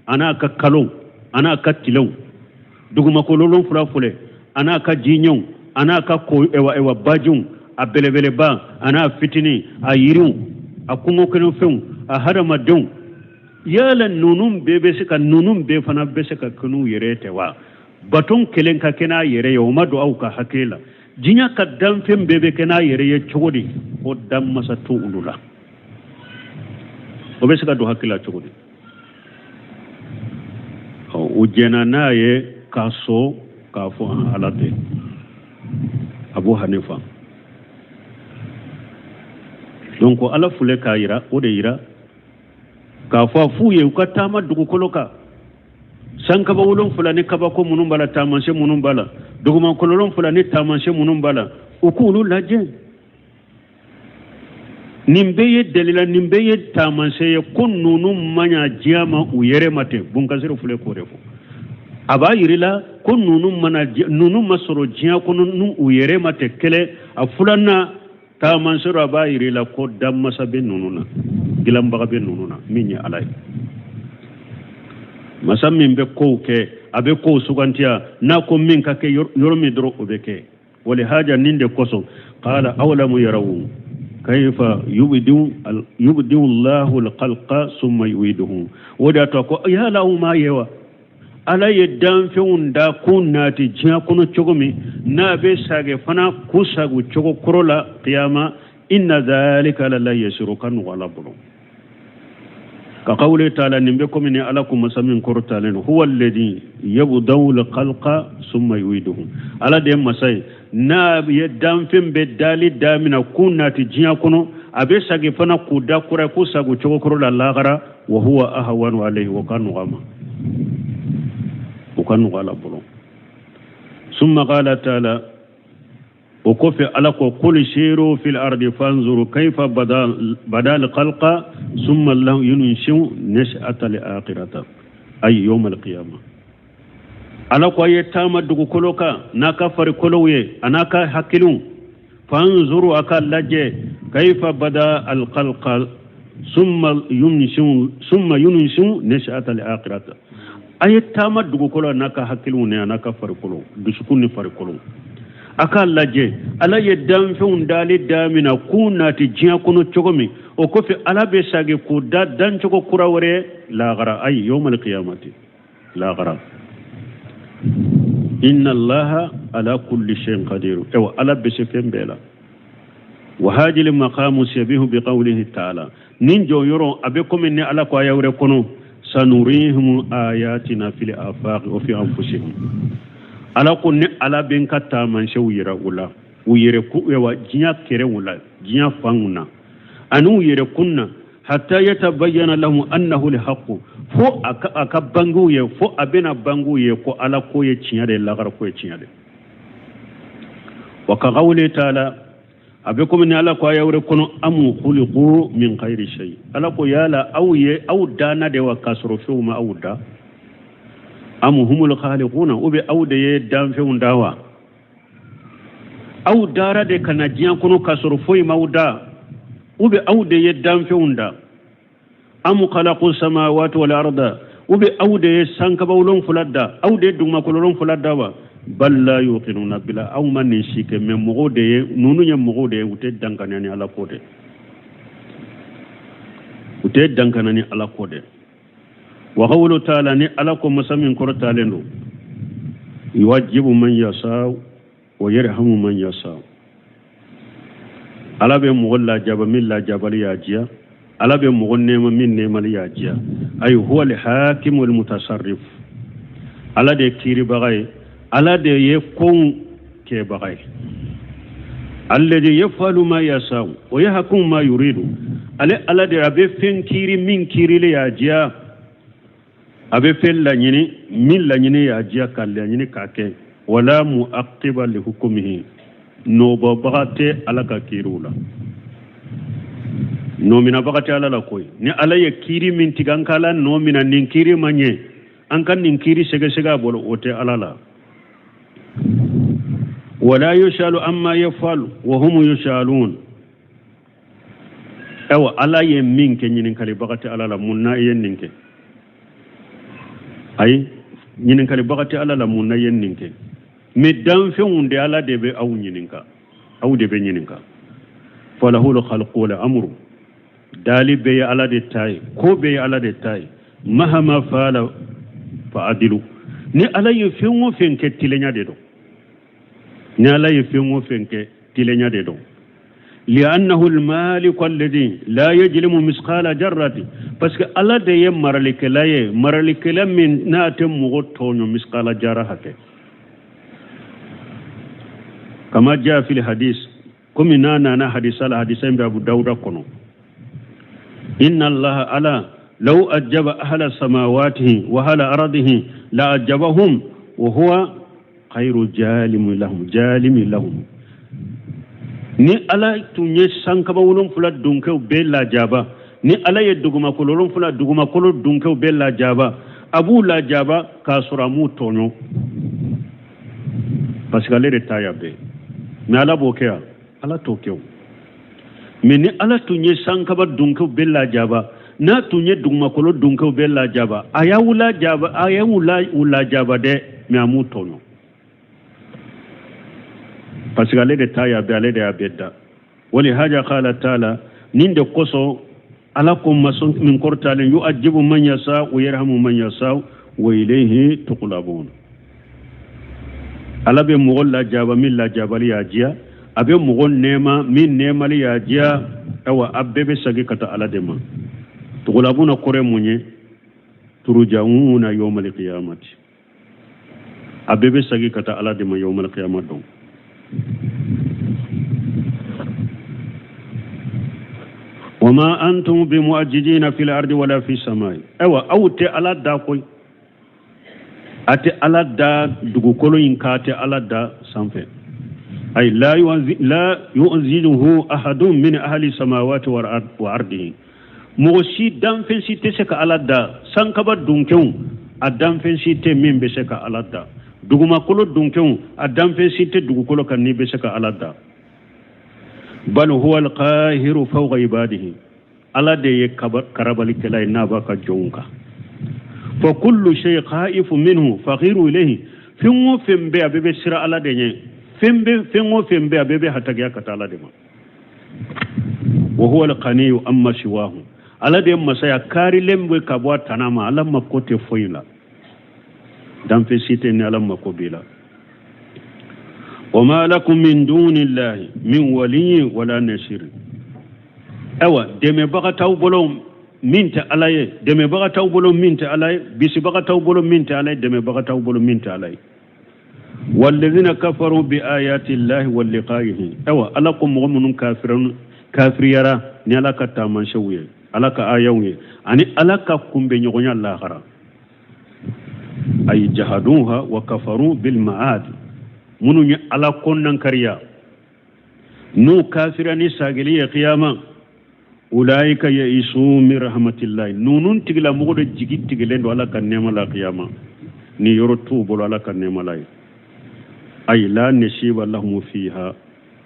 a n'a ka kalow a n'a ka tilew dugumakolo wolonfila filɛ a n'a ka jiɲɛw a n'a ka ko ewa ewa bajiw a belebeleba a n'a fitinin a yiriw a kungo kɔnɔfɛnw a hadamadenw yala ninnu bɛɛ bɛ se ka ninnu bɛɛ fana bɛ se ka kɛ n'u yɛrɛ tɛ wa baton kelen ka kɛ n'a yɛrɛ ye o ma don aw ka hakili la diɲɛ ka danfɛn bɛɛ bɛ kɛ n'a yɛrɛ ye cogo di ko danmasa t'olu la o bɛ se ka don hakili la cogo di u jɛnna n'a ye k'a sɔn k'a fɔ ala tɛ Abu Hanifa donc ala filɛ k'a yira o de yira k'a fɔ a f'u ye u ka taama dugukolo kan sankaba wolonfila ni kabako minnu b'a la taamasiyɛn minnu b'a la dugumakolo wolonfila ni taamasiyɛn minnu b'a la u k'olu lajɛ nin bɛɛ ye dalila nin bɛɛ ye taamasiyɛn ye ko ninnu ma ɲa diɲɛ ma u yɛrɛ ma ten bunkasiri filɛ k'o de fɔ a b'a yir'i la ko ninnu mana ninnu ma sɔrɔ diɲɛ kɔnɔ n'u yɛrɛ ma tɛ kelen a filanan taamasiyɛn a b'a yir'i la ko danmasa bɛ ninnu na dilanbaga bɛ ninnu na min ye ala ye masa min bɛ kow kɛ a bɛ kow sugantiya n'a ko min ka kɛ yɔrɔ min dɔrɔn o bɛ kɛ walihaja nin de kosɔn qala awalamu yaraw kayfa yubdiu llahu alkhalqa summa yuiduhu o de y'a to a ko yala aw m'a ye wa ala ye danfɛnw da k'u nati diɲɛ kɔnɔ cogo min n'a bɛ sage fana k'u sago cogo kɔrɔ la kiyama inna dhalika ala llahi yasiru ka nɔgɔ ala bolo ka qawli taala nin bɛ komi ni ala ko masa min kɔrɔtalen don huwa alladhi yabda'u al-khalqa summa yu'iduhu ala de ye masa ye n'a ye danfɛn bɛɛ dali damina k'u nati diɲɛ kɔnɔ a bɛ sagi fana k'u da kura k'u sago cogo kɔrɔ la lahara wa huwa ahwanu alayhi o ka nɔgɔ a ma o ka nɔgɔ ala bolo summa qala taala o kɔfɛ ala ko qul siru fil ardi fanzuru kayfa bada al khalqa summa allahu yunshi'u nash'ata al akhirata ay yawm al qiyamah ala ko a ye taama dugukolo kan n'a ka farikolow ye a n'a ka hakiliw fanzuru a ka lajɛ kayfa bada alkhalqa summa yunsiu summa yunsiu nash'ata al-akhirata a ye taama dugukolo n'a ka hakiliw ni a n'a ka farikolo dusukun ni farikolo a k'a lajɛ ala ye danfɛnw dali damina k'u nati diɲɛ kɔnɔ cogo min o kɔfɛ ala bɛ sagi k'u da dancogo kura wɛrɛ lahara ayi yawmal qiyamati lahara inna allaha ala kulli shay'in qadir ewa ala bɛ se fɛn bɛɛ la wa hajili maqamu shabihu bi qawlihi ta'ala nin jɔyɔrɔ a bɛ komi ni ala ko aya wɛrɛ kɔnɔ sanurihim ayatina fil afaqi wa fi anfusihim ala ko ne ala bɛ n ka taamasiyɛnw yira u la u yɛrɛ ku ewa diɲɛ kɛrɛw la diɲɛ fanw na ani u yɛrɛ kun na. Hatta yatabayyana lahum annahu alhaqqu, fo a ka bangu ye, fo a bɛna bangu ye ko Ala ko ye tiɲɛ de ye, lagara ko ye tiɲɛ de. Wa ka qawli taala, a bɛ komi ni Ala ko aya wɛrɛ kɔnɔ, amu khuliqu min ghayri shay, Ala ko yala aw ye aw danna de wa k'a sɔrɔ fɛnw ma aw da? Amu humul khaliquna, ou bien aw de ye danfɛnw da wa? Aw dara de ka na diɲɛ kɔnɔ k'a sɔrɔ foyi m'aw da, ou bien aw de ye danfɛnw da? Amu khalaqu samawati wal arda, ou bien aw de ye sankaba wolonfila da, aw de ye dugumakolo wolonfila da wa? Bal la yuqinuna bila, aw ma nin si kɛ, mais mɔgɔw de ye ninnu ye, mɔgɔw de ye, u tɛ dankaniya ni Ala ko de, u tɛ dankaniya ni Ala ko de. Wa qawlu taala, ni Ala ko masa min kɔrɔtalen don, yuwajibu man yasa wa yarhamu man yasa, Ala bɛ mɔgɔ lajaba min lajabali y'a diya, Ala bɛ mɔgɔ nɛɛma min nɛɛmali y'a diya. Ayi huwa alhakimu almutasarrif, Ala de ye kiiribaga ye, Ala de ye kow kɛbaga ye. Alladhi yafalu ma yasa wa yahkumu ma yuridu, ale Ala de a bɛ fɛn kiiri min kiirili y'a diya, a bɛ fɛn laɲini min laɲini y'a diya ka laɲini k'a kɛ. Wala muaqiba li hukumihi, nɔbɔbaga tɛ Ala ka kiiriw la, nɔminabaga tɛ Ala la koyi. Ni Ala ye kiiri min tigɛ, an k'Ala nɔ mina, nin kiiri ma ɲɛ, an ka nin kiiri sɛgɛsɛgɛ a bolo, o tɛ Ala la. Wala yusalu amma yafalu wa hum yusalun, ayiwa Ala ye min kɛ, ɲininkalibaga tɛ Ala la, mun na i ye nin kɛ? Ayi, ɲininkalibaga tɛ Ala la, mun na i ye nin kɛ? Mais danfɛnw de, Ala de bɛ aw ɲininka, aw de bɛ ɲininka. Falahul khalqu wal amru, dali bɛɛ ye Ala de ta ye, ko bɛɛ ye Ala de ta ye. Mahama fala fa adilu, ni Ala ye fɛn o fɛn kɛ, tilenya de don. Ni Ala ye fɛn o fɛn kɛ, tilenya de don. Li'annahu al-maliku alladhi la yajlimu misqala jarrati, parce que Ala de ye maralikɛla ye, maralikɛla min n'a tɛ mɔgɔ tɔɲɔ misqala jara hakɛ. Kama jaa fil hadis, komi n'a nana hadisa la, hadisa in bɛ Abu Dawuda kɔnɔ. Inna Allaha ala law ajaba ahla samawatihi wa ahla ardihi la ajabahum wa huwa khayru jalimi lahum, jalimi lahum. Ni Ala tun ye sankaba wolonfila dunkɛw bɛɛ lajaba, ni Ala ye dugumakolo wolonfila dugumakolo dunkɛw bɛɛ lajaba, a b'u lajaba k'a sɔrɔ a m'u tɔɲɔ, parce que ale de ta y'a bɛɛ. Mais Ala b'o kɛ wa? Ala t'o kɛ o. Mais ni Ala tun ye sankaba dunkɛw bɛɛ lajaba, n'a tun ye dugumakolo dunkɛw bɛɛ lajaba, a y'aw lajaba, a y'u lajaba dɛ, mais a m'u tɔɲɔ, parce que ale de ta y'a bɛɛ, ale de y'a bɛɛ da. Wali haja qala taala, nin de kosɔn Ala ko masa min kɔrɔtalen, yu'ajibu man yasa wa yarhamu man yasa wa ilayhi tuqlabun. Ala bɛ mɔgɔ lajaba min lajabali y'a diya, a bɛ mɔgɔ nɛɛma min nɛɛmali y'a diya. Ayiwa, a bɛɛ bɛ segin ka taa Ala de ma. Tuqlabuna kɔrɔ ye mun ye? Turja'una yawmal qiyamati, a bɛɛ bɛ segin ka taa Ala de ma yawmal qiyama don. Wama antum bimu'ajjijina fil ardi wala fi samai, ayiwa aw tɛ Ala da koyi, a tɛ Ala da dugukolo in kan, a tɛ Ala da sanfɛ. Ay la yu'zijuhu ahadun min ahli samawati wa ardihi, mɔgɔ si danfɛn si tɛ se ka Ala da. Sankaba dunkɛw, a danfɛn si tɛ min bɛ se ka Ala da. Dugumakolo dunkɛw, a danfɛn si tɛ dugukolo kan ni bɛ se ka Ala da. Bal huwa alqahiru fawqa ibadihi, Ala de ye karabalikɛla ye n'a b'a ka jɔnw kan. Fa kullu shay khaifu minhu faqiru ilayhi, fɛn o fɛn bɛ a bɛɛ bɛ siran Ala de ɲɛ, fɛn o fɛn bɛ a bɛɛ bɛ hatagiya ka taa Ala de ma. Wa huwa alghaniyu amma siwahu, Ala de ye masa ye, a kaarilen bɛ ka bɔ a tana ma, Ala mako tɛ foyi la, danfɛn si tɛ ni Ala mako b'i la. Wa ma lakum min dunillahi min waliyyin wala nasir, ayiwa dɛmɛbaga t'aw bolo min tɛ Ala ye, dɛmɛbaga t'aw bolo min tɛ Ala ye, bisibaga t'aw bolo min tɛ Ala ye, dɛmɛbaga t'aw bolo min tɛ Ala ye. Walladhina kafaru bi ayati llahi wa liqa'ihi, ayiwa Ala ko mɔgɔ minnu kafiriyara ni Ala ka taamasiyɛnw ye. Ala ka ayaw ye ani Ala ka kunbɛnɲɔgɔnya lahara. Ay jahaduha wa kafaru bil ma'ad, minnu ye Ala ko nankariya n'u kafira ni sagili ye kiyama, ulaika ya'isu min rahmatillahi, ninnu tigilamɔgɔ de jigi tigɛlen don Ala ka nɛɛma la kiyama, ni yɔrɔ t'u bolo Ala ka nɛɛma la ye. Ay la nasiba lahum fiha,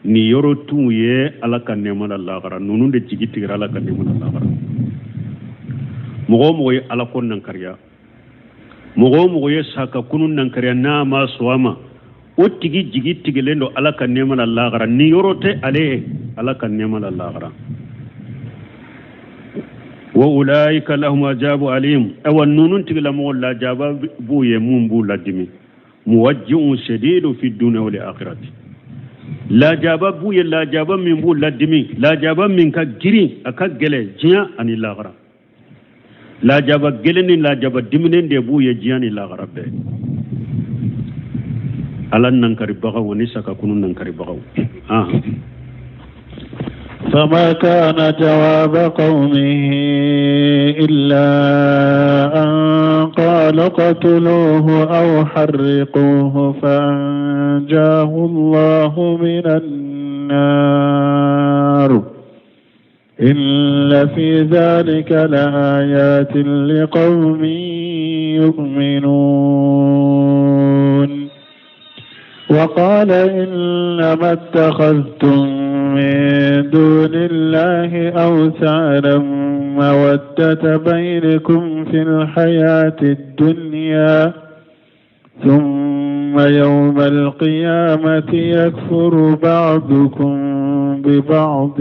ni yɔrɔ t'u ye Ala ka nɛɛma la lahara, ninnu de jigi tigɛra Ala ka nɛɛma la lahara. Mɔgɔ o mɔgɔ ye Ala ko nankariya, mɔgɔ o mɔgɔ ye sa ka kunun nankariya n'a ma sɔn a ma, o tigi jigi tigɛlen don Ala ka nɛɛma la lahara, ni yɔrɔ tɛ ale ye Ala ka nɛɛma la lahara. Wa ulaika lahum ajabu alim, awa ninnu tigilamɔgɔ lajaba b'u ye mun b'u ladimi, muwajji'un shadidu fi dunya wal akhirati, lajaba b'u ye, lajaba min b'u ladimi, lajaba min ka girin, a ka gɛlɛn diɲɛ ani lahara, lajaba gɛlɛn ni lajaba diminen de b'u ye diɲɛ ni lahara bɛɛ. Ala nankaribagaw ani sakakunu nankaribagaw. فما كان جواب قومه إلا أن قالوا اقتلوه أو حرقوه فأنجاه الله من النار إن في ذلك لآيات لقوم يؤمنون. وقال إنما اتخذتم من دون الله أوثانا مودة بينكم في الحياة الدنيا ثم يوم القيامة يكفر بعضكم ببعض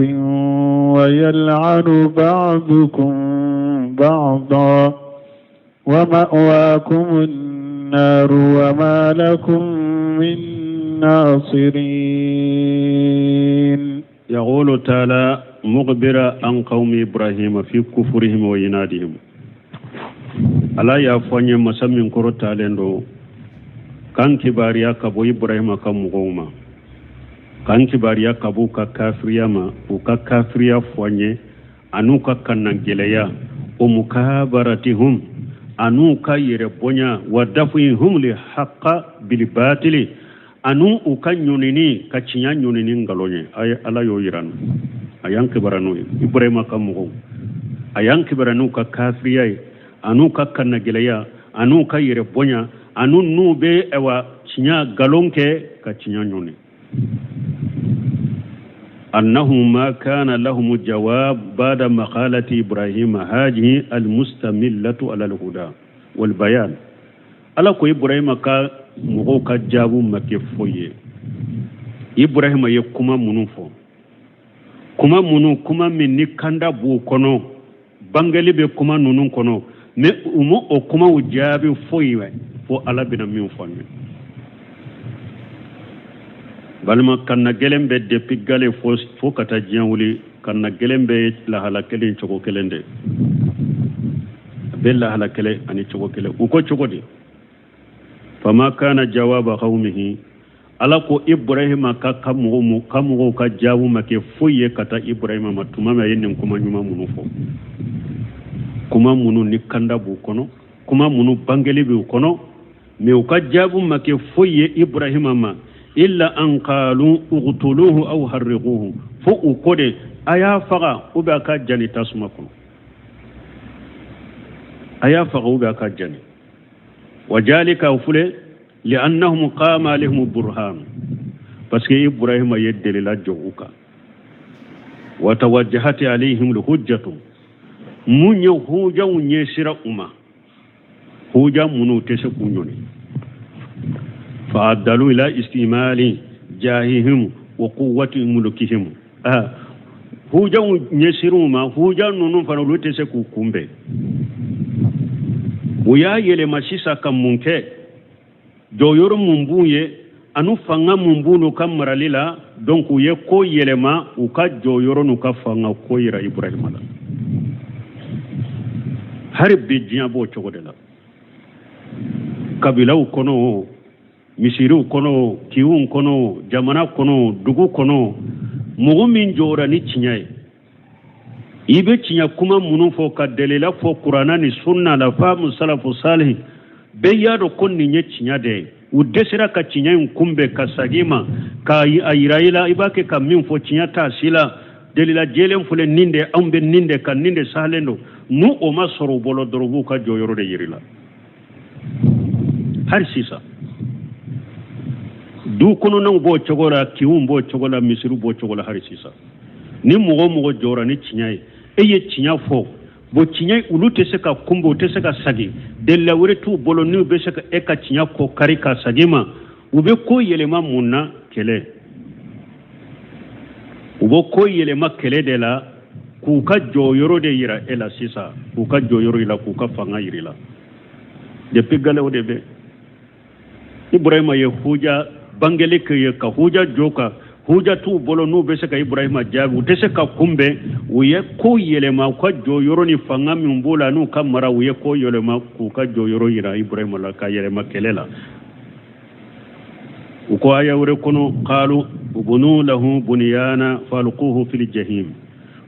ويلعن بعضكم بعضا ومأواكم النار وما لكم من ناصرين. يقول تعالى مخبرا عن قوم إبراهيم في كفرهم وعنادهم. Ala y'a fɔ an ye masa min kɔrɔtalen don k'an kibaruya ka bɔ Ibrahima ka mɔgɔw ma, k'an kibaruya ka bɔ u ka kafiriya ma, u ka kafiriya fɔ an ye an'u ka kannagɛlɛya, o mukabaratihum an'u ka yɛrɛ bonya, wa dafihum li haqa bil batili an'u u ka ɲɔnini ka tiɲɛ ɲɔnini nkalon ye. A ye Ala y'o yira n na, a y'an kibaruya n'o ye. Ibrahima ka mɔgɔw, a y'an kibaruya n'u ka kafiriya ye an'u ka kannagɛlɛya an'u ka yɛrɛ bonya an'u n'u bɛ ayiwa tiɲɛ nkalon kɛ ka tiɲɛ ɲɔni. Annahum ma kana lahum jawab ba'da maqalati Ibrahim hadhihi almustamillatu ala alhuda wal bayan. Ala ko Ibrahima ka mɔgɔw ka jaabu ma kɛ foyi ye. Ibrahima ye kuma minnu fɔ, kuma minnu, kuma min ni kanda b'u kɔnɔ, bangeli bɛ kuma ninnu kɔnɔ, mais u ma o kumaw jaabi foyi ye fo Ala bɛna min fɔ an ye. Balima, kanna gɛlɛn bɛ depuis gale fo ka taa diɲɛ wuli, kanna gɛlɛn bɛ lahala kelen cogo kelen de, a bɛ lahala kelen ani cogo kelen. U ko cogo di? Fama kana jawaba qaumihi, Ala ko Ibrahima ka ka mɔgɔw ka mɔgɔw ka jaabu ma kɛ foyi ye ka taa Ibrahima ma tuma min a ye nin kuma ɲuman minnu fɔ, kuma minnu ni kanda b'u kɔnɔ, kuma minnu bangeli b'u kɔnɔ, mais u ka jaabu ma kɛ foyi ye Ibrahima ma, illa an qalu uqtuluhu aw harriquhu, fo u ko de a y'a faga ou bien a ka jani tasuma kɔnɔ, a y'a faga ou bien a ka jani. Wa jalika o filɛ li'annahum qama alaihim burhan, parce que Ibrahima ye delila jɔ u kan, wa tawajjahati alaihim alhujjatu, mun ye hujaw ɲɛsira u ma, huja minnu tɛ se k'u ɲɔni, fa addalu ila istimali jahihim wa quwwati mulkihim. Hujaw ɲɛsira u ma, huja ninnu fana olu tɛ se k'u kunbɛn. U y'a yɛlɛma sisan ka mun kɛ? Jɔyɔrɔ mun b'u ye ani fanga mun b'u ka marali la, donc u ye ko yɛlɛma u ka jɔyɔrɔ n'u ka fanga ko yira Ibrahima la. Hali bi diɲɛ b'o cogo de la, kabilaw kɔnɔ o, misiriw kɔnɔ o, kinw kɔnɔ o, jamana kɔnɔ o, dugu kɔnɔ o, mɔgɔ min jɔra ni tiɲɛ ye, I bɛ tiɲɛ kuma minnu fɔ ka delila fɔ kuranna ni sunna la, faamu salafu salihi bɛɛ y'a dɔn ko nin ye tiɲɛ de ye. U dɛsɛra ka tiɲɛ in kunbɛn ka sagin i ma ka a yira i la, i b'a kɛ ka min fɔ tiɲɛ t'a si la. Delila jɛlen filɛ nin de, anw bɛ nin de kan, nin de sahalen don. N'u o ma sɔrɔ u bolo dɔrɔn, u b'u ka jɔyɔrɔ de yir'i la. Hali sisan du kɔnɔnaw b'o cogo la, kinw b'o cogo la, misiriw b'o cogo la. Hali sisan ni mɔgɔ o mɔgɔ jɔra ni tiɲɛ ye, e ye tiɲɛ fɔ, bon tiɲɛ olu tɛ se ka kunbɛn, u tɛ se ka sagin, delila wɛrɛ t'u bolo n'u bɛ se ka e ka tiɲɛ kɔ kari ka sagin ma. U bɛ ko yɛlɛma mun na? Kɛlɛ. U bɛ ko yɛlɛma kɛlɛ de la k'u ka jɔyɔrɔ de yira e la sisan, k'u ka jɔyɔrɔ yira, k'u ka fanga yira i la. Depuis galew de bɛ Ibrahima ye huja bangeli kɛ ye ka huja jɔ ka huja t'u bolo n'u bɛ se ka Ibrahima jaabi, u tɛ se ka kunbɛn. U ye ko yɛlɛma u ka jɔyɔrɔ ni fanga min b'u la n'u ka mara, u ye ko yɛlɛma k'u ka jɔyɔrɔ yira Ibrahima la, ka yɛlɛma kɛlɛ la. U ko aya wɛrɛ kɔnɔ, qalu ubunu lahu bunyana falquhu fil jahim,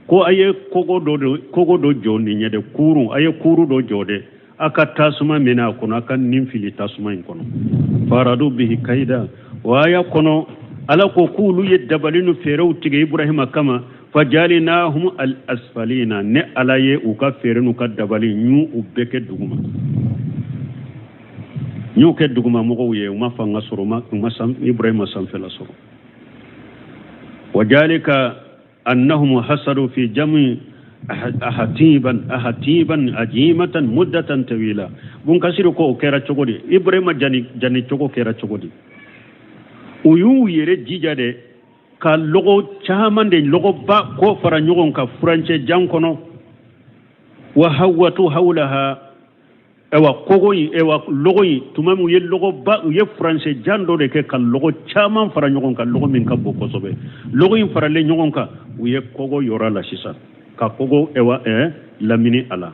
ko a ye kogo dɔ jɔ nin ɲɛ dɛ, kurun, a ye kuru dɔ jɔ dɛ, a ka tasuma minɛ a kɔnɔ, a ka nin fili tasuma in kɔnɔ. Faradu bihi kaida. O aya kɔnɔ, Ala ko k'olu ye dabali ni fɛɛrɛw tigɛ Ibrahima kama. Fajalinahum al asfalina, ne Ala ye u ka fɛɛrɛ n'u ka dabali n y'u bɛɛ kɛ duguma, n y'u kɛ duguma mɔgɔw ye. U ma fanga sɔrɔ, u ma Ibrahima sanfɛla sɔrɔ. Wajalika annahum hasadu fi jami ahatiban ahatiban ajimatan muddatan tawila. Bun Kasiri ko o kɛra cogo di? Ibrahima jani jani cogo kɛra cogo di? U y'u yɛrɛ jija de ka lɔgɔ caman de, lɔgɔba ko fara ɲɔgɔn kan furancɛ jan kɔnɔ. Wa hawatu hawlaha, ayiwa kogo in, ayiwa lɔgɔ in, tuma min u ye lɔgɔba, u ye furancɛ jan dɔ de kɛ ka lɔgɔ caman fara ɲɔgɔn kan, lɔgɔ min ka bon kosɛbɛ. Lɔgɔ in faralen ɲɔgɔn kan, u ye kogo yɔrɔ la sisan ka kogo ayiwa lamini a la,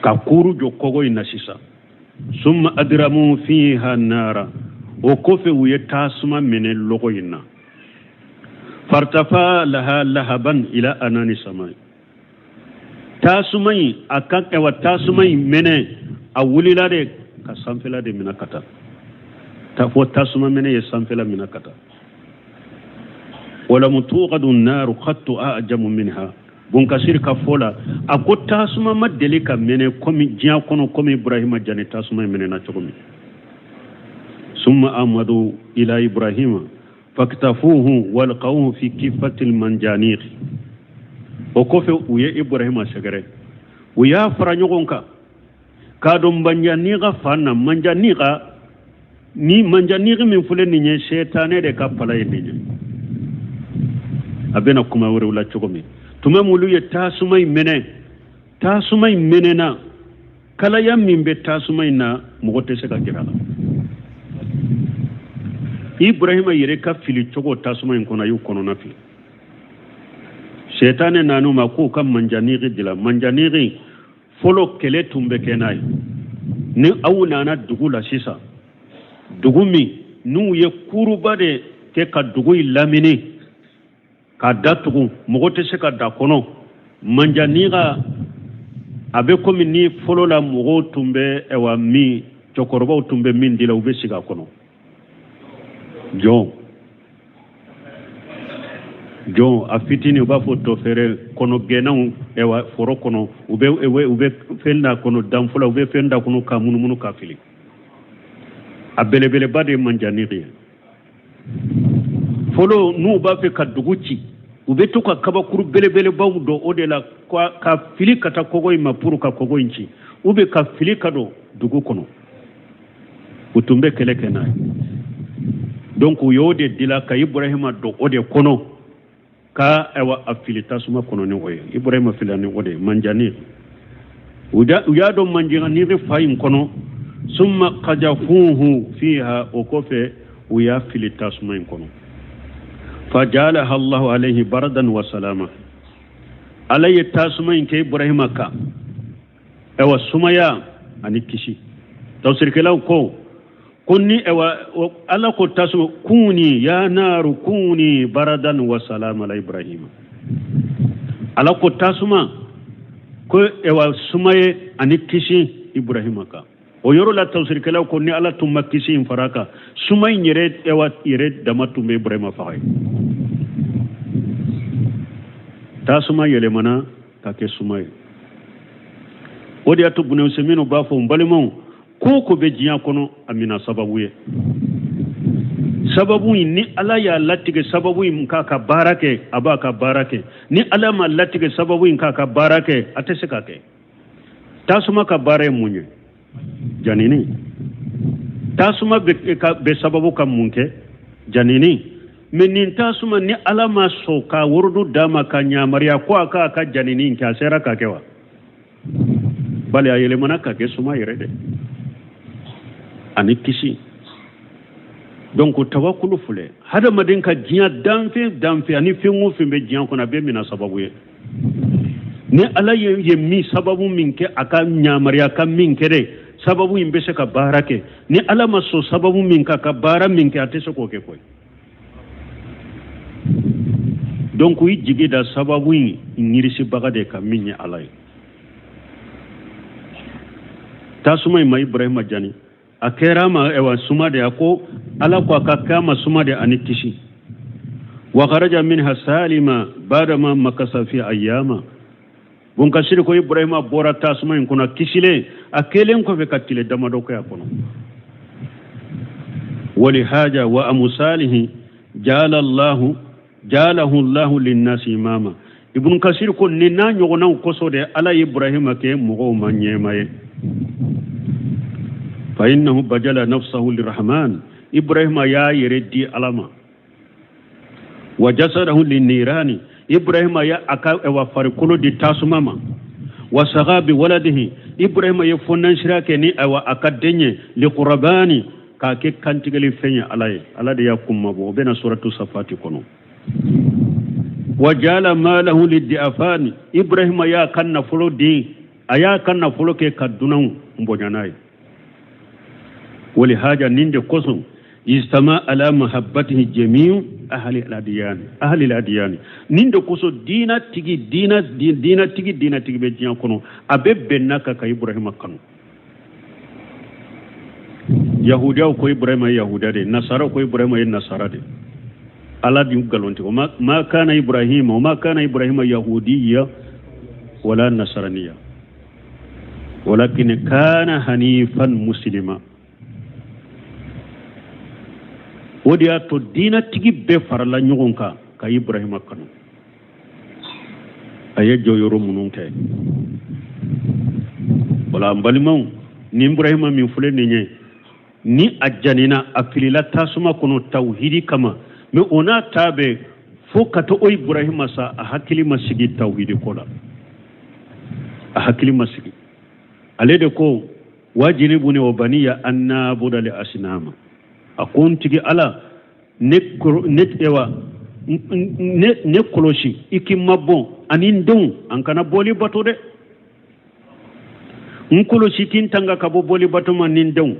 ka kuru jɔ kogo in na sisan. Summa adramu fiha nara, o kɔfɛ u ye tasuma minɛ lɔgɔ in na. Fartafa laha lahaban ila anani samai, tasuma in a ka ayiwa tasuma in mɛnɛ, a wulila de ka sanfɛla de minɛ ka taa ta fo tasuma mɛnɛ ye sanfɛla minɛ ka taa. Walam tuqadu naaru qattu ajamu minha. Bunkasiri ka fɔ la, a ko tasuma ma deli ka mɛnɛ komi diɲɛ kɔnɔ komi Ibrahima jani tasuma in mɛnɛna cogo min. Summa amadu ila Ibrahima faktafuhu walqawhu fi kifatil manjaniq. O kɔfɛ u ye Ibrahima sɛgɛrɛ, u y'a fara ɲɔgɔn kan k'a don manjaniga fan na. Manjaniga ni manjanigi min filɛ nin ye, sɛtanɛ de ka pala ye nin ye. A bɛna kuma wɛrɛw la cogo min. Tuma min olu ye tasuma in mɛnɛ, tasuma in mɛnɛna, kalaya min bɛ tasuma in na, mɔgɔ tɛ se ka gɛrɛ a la. Ibrahima yɛrɛ ka fili cogo tasuma in kɔnɔ, a y'u kɔnɔna fili. Sɛtanɛ nan'u ma k'u ka manjanigi dilan. Manjanigi fɔlɔ kɛlɛ tun bɛ kɛ n'a ye. Ni aw nana dugu la sisan, dugu min n'u ye kuruba de kɛ ka dugu in lamini k'a datugu, mɔgɔ tɛ se ka da kɔnɔ. Manjaniga a bɛ komi ni fɔlɔ la mɔgɔw tun bɛ ɛwa min cɛkɔrɔbaw tun bɛ min dila, u bɛ sigi a kɔnɔ. Jɔn jɔn a fitinin, u b'a fɔ tɔfɛrɛ kɔnɔ gɛnnaw, ɛwa foro kɔnɔ, u bɛ fɛn da kɔnɔ, danfɔlɔ u bɛ fɛn da kɔnɔ k'a munumunu k'a fili. A belebeleba de ye manjanigi ye. Fɔlɔ n'u b'a fɛ ka dugu ci, u bɛ to ka kabakuru belebelebaw don o de la ka fili ka taa kogo in ma pour ka kogo in ci, u bɛ ka fili ka don dugu kɔnɔ. U tun bɛ kɛlɛ kɛ n'a ye. Donc u y'o de dila ka Ibrahima don o de kɔnɔ ka ayiwa a fili tasuma kɔnɔ ni o ye. Ibrahima filila ni o de ye manjani. U y'a dɔn manjani fa in kɔnɔ. Summa qajafuhu fiha, o kɔfɛ u y'a fili tasuma in kɔnɔ. Fajalaha Allahu alayhi baradan wa salama, Ala ye tasuma in kɛ Ibrahima kan ayiwa sumaya ani kisi. Tafsirikɛlaw ko ni ayiwa Ala ko tasuma kuni ya naru kuni baradan wa salama ala Ibrahima. Ala ko tasuma ko ewa suma ye ani kisi Ibrahima kan. O yɔrɔ la tafsirikɛlaw ko ni Ala tun ma kisi in fara kan, suma in yɛrɛ ewa yɛrɛ dama tun bɛ Ibrahima faga ye. Tasuma yɛlɛmana ka kɛ suma ye. O de y'a to Bun Usaymin b'a fɔ n balimaw, ko o ko bɛ diɲɛ kɔnɔ a mina sababu ye. Sababu in ni Ala y'a latigɛ sababu in k'a ka baara kɛ, a b'a ka baara kɛ. Ni Ala ma latigɛ sababu in k'a ka baara kɛ, a tɛ se k'a kɛ. Tasuma ka baara ye mun ye? Janini. Tasuma bɛ sababu ka mun kɛ? Janini. Mais nin tasuma ni Ala ma sɔn ka worodu d'a ma ka yamaruya ko a k'a ka janini kɛ, a sera k'a kɛ wa? Bali a yɛlɛmana ka kɛ suma yɛrɛ de ani kisi. Donc tawakulu filɛ, hadamaden ka diɲɛ danfɛn danfɛn ani fɛn o fɛn bɛ diɲɛ kɔnɔ, a bɛɛ mina sababu ye. Ni Ala ye min sababu min kɛ a ka yamaruya ka min kɛ dɛ, sababu in bɛ se ka baara kɛ. Ni Ala ma sɔn sababu min k'a ka baara min kɛ, a tɛ se k'o kɛ koyi. Donc i jigi da sababu in yirisibaga de kan min ye Ala ye. Tasuma in ma Ibrahima jani, a kɛra ma ewa suma de. A ko Ala ko a ka kɛ a ma suma de ani kisi. Wa kharaja minha salima badama makasa fi ayyama. Bun Kasiri ko Ibrahima bɔra tasuma in kɔnɔ kisilen, a kɛlen kɔfɛ ka tile damadɔ kɛ a kɔnɔ. Wali haja wa amusalihi jala Allahu jalahu Allahu linnasi imama. Ibn Kasir ko nin n'a ɲɔgɔnnaw kosɔn de Ala ye Ibrahima kɛ mɔgɔw ma ɲɛma ye. Fa innahu bajala nafsahu lirahman. Ibrahima y'a yɛrɛ di Ala ma. Wa jasadahu linnirani. Ibrahima ya a ka wa farikolo di tasuma ma. Wa saga bi waladihi. Ibrahima ye fɔnnansira kɛ ni awa a ka den ye liqurabani, k'a kɛ kantigɛli fɛn ye Ala ye. Ala de y'a kunmabɔ. O bɛna suratu safati kɔnɔ. Wa jala malahu liddi'afani. Ibrahima y'a ka nafolo di, a y'a ka nafolo kɛ ka dunanw bonya n'a ye. Wali haja nin de kosɔn istama ala mahabbatihi jamiu ahli al-adiyani, ahli al-adiyani. Nin de kosɔn diina tigi, diina, diina tigi, diina tigi bɛ diɲɛ kɔnɔ, a bɛ bɛn n'a kan ka Ibrahima kanu. Yahudiyaw ko Ibrahima ye Yahudiya de ye, Nasaraw ko Ibrahima ye Nasara de ye. Ala di nkalontigɛ. Ma kana Ibrahima, wa ma kana Ibrahima yahudiya wala nasaraniya, walakin kana hanifan muslima. O de y'a to diinatigi bɛɛ farala ɲɔgɔn kan ka Ibrahima kanu. A ye jɔyɔrɔ minnu kɛ, wala n balimaw, ni Ibrahima min filɛ nin ye, ni a janina, a filila tasuma kɔnɔ tawhidi kama, mais o n'a ta bɛɛ fo ka to o Ibrahima sa, a hakili ma sigi tawhidi ko la, a hakili ma sigi. Ale de ko wajinibuni wa baniya an nabuda li asinama. A ko n tigi Ala, ne ne ewa ne ne kɔlɔsi i k'i mabɔ ani n denw, an kana bɔli bato dɛ. N kɔlɔsi k'i n tanga ka bɔ bɔli bato ma ni n denw.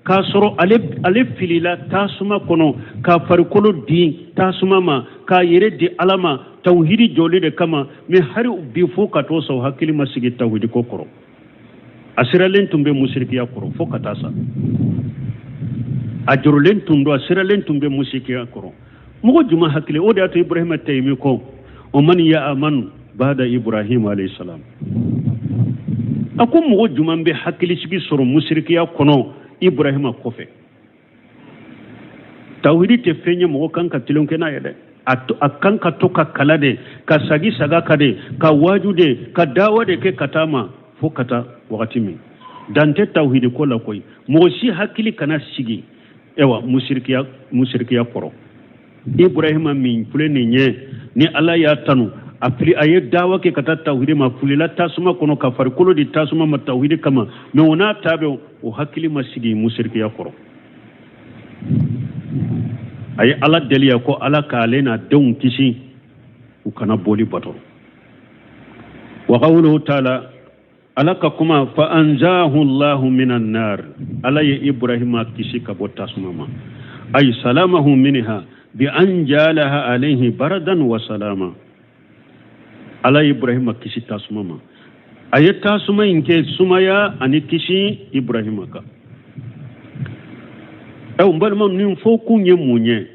K'a sɔrɔ ale filila tasuma kɔnɔ, k'a farikolo di tasuma ma, k'a yɛrɛ di Ala ma tawhidi jɔli de kama. Mais hali bi fo ka t'o sa, o hakili ma sigi tawhidi ko kɔrɔ. A siralen tun bɛ musirikiya kɔrɔ fo ka taa sa. A jɔrɔlen tun don, a siralen tun bɛ musirikiya kɔrɔ. Mɔgɔ jumɛn hakili? O de y'a to Ibrahima Tayimi ko o man ya amanu bada Ibrahim alayhi salam. A ko mɔgɔ jumɛn bɛ hakilisigi sɔrɔ musirikiya kɔnɔ Ibrahima kɔfɛ? Tawhidi tɛ fɛn ye mɔgɔ kan ka tulon kɛ n'a ye dɛ. A kan ka to ka kala de, ka sagi saga ka de, ka waaju de, ka dawa de kɛ ka taa ma fo ka taa wagati min. Dan tɛ tawhidi ko la koyi. Mɔgɔ si hakili kana sigi ewa musirikiya kɔrɔ. Ibrahima min filɛ nin ye, ni Ala y'a tanu, a fili, a ye dawa kɛ ka taa tawhidi ma, filila tasuma kɔnɔ ka farikolo di tasuma ma tawhidi kama, mais o n'a ta bɛɛ o hakili ma sigi musirikiya kɔrɔ. A ye Ala deli ya ko Ala k'ale n'a denw kisi u kana boli bato. Wa qawluhu taala, Ala ka kuma fa anjahu Allahu minan nar. Ala ye Ibrahima kisi ka bɔ tasuma ma. Ay salamahu minha bi an jalaha alayhi baradan wa salama. Ala ye Ibrahima kisi tasuma ma. A ye tasuma in kɛ sumaya ani kisi Ibrahima kan. Ɛ n balimaw, nin fɔkun ye mun ye?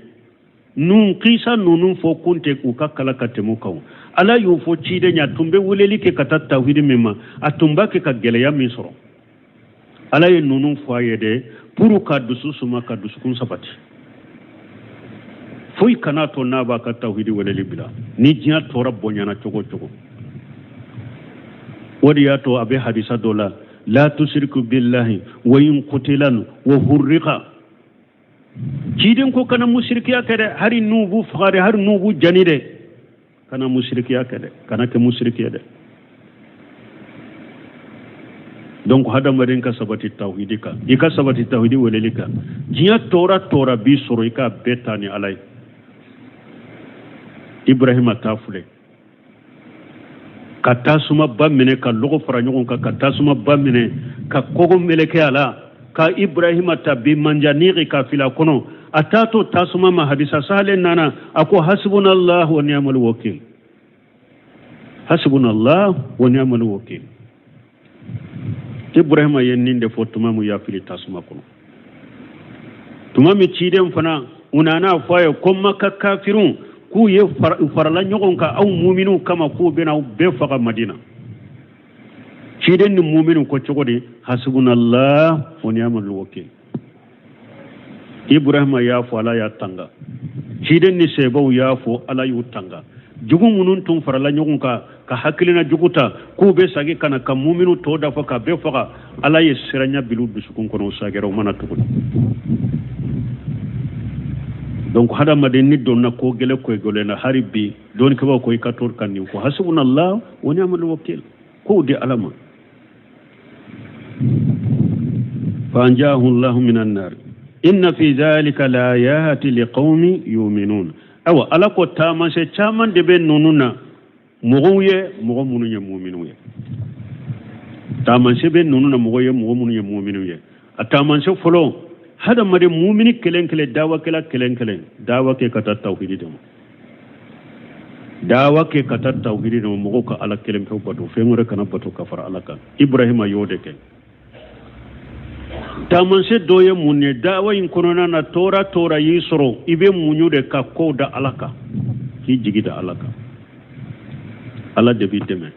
Nun kisa ninnu fɔkun tɛ u ka kalan ka tɛmɛ o kan. Ala y'o fɔ ciden ye, a tun bɛ weleli kɛ ka taa tawhidi min ma, a tun b'a kɛ ka gɛlɛya min sɔrɔ. Ala ye ninnu fɔ a ye de pour ka dusu suma, ka dusukun sabati. Foyi kana to n'a b'a ka tawhidi weleli bila ni diɲɛ tɔɔrɔ bonyana cogo o cogo. O de y'a to a bɛ hadisa dɔ la, la tusiriku billahi wa in kutilan wa hurrika. Ciden ko kana musirikiya kɛ dɛ, hari n'u b'u faga dɛ, hari n'u b'u jani dɛ, kana musirikiya kɛ dɛ, kana kɛ musiriki ye dɛ. Donc hadamaden ka sabati tawhidi kan, i ka sabati tawhidi weleli kan. Diɲɛ tɔɔrɔ tɔɔrɔ b'i sɔrɔ, i k'a bɛɛ ta ni Ala ye. Ibrahima ta filɛ, ka tasumaba minɛ, ka lɔgɔ fara ɲɔgɔn kan, ka tasumaba minɛ, ka kogo meleke a la, ka Ibrahima ta bi manjaniki ka fili a kɔnɔ. A taatɔ tasuma ma, hadisa sahalen nana, a ko hasbunallahu wa ni'mal wakil, hasbunallahu wa ni'mal wakil. Ibrahima ye nin de fɔ tuma min y'a fili tasuma kɔnɔ. Tuma min ciden fana u nana a fɔ a ye ko Maka kafiriw k'u ye farala ɲɔgɔn kan aw muminiw kama, k'u bɛna aw bɛɛ faga Madina. Ciden ni muminiw ko cogo di? Hasbunallah wa ni'mal wakil. Ibrahima y'a fɔ, Ala y'a tanga. Ciden ni sahabaw y'a fɔ, Ala y'u tanga. Jugu minnu tun farala ɲɔgɔn kan ka hakilina jugu ta k'u bɛ segin ka na ka muminu tɔ dafa ka bɛɛ faga, Ala ye siranya bil'u dusukun kɔnɔ, u sagira, u ma na tuguni. Donc hadamaden ni donna ko gɛlɛn ko gɛlɛn na, hali bi dɔnnikɛbaaw ko i ka to ka nin fɔ, hasbunallah wa ni'mal wakil, kow di Ala ma. Fa anjahu llahu minan nar inna fi dhalika laayati liqaumin yuminun. Ayiwa, Ala ko taamasiyɛn caman de bɛ ninnu na mɔgɔw ye, mɔgɔ minnu ye muminiw ye. Taamasiyɛn bɛ ninnu na mɔgɔ ye, mɔgɔ minnu ye muminiw ye. A taamasiyɛn fɔlɔ, hadamaden mumini kelen kelen, dawakɛla kelen kelen, dawa kɛ ka taa tawhidi de ma, dawa kɛ ka taa tawhidi de ma, mɔgɔw ka Ala kelen pewu bato, fɛn wɛrɛ kana bato ka fara Ala kan. Ibrahima y'o de kɛ. Taamasiyɛn dɔ ye mun ye? Dawa in kɔnɔna na, tɔɔrɔ tɔɔrɔ y'i sɔrɔ, i bɛ muɲu de ka kow da Ala kan, k'i jigi da Ala kan, Ala de b'i dɛmɛ.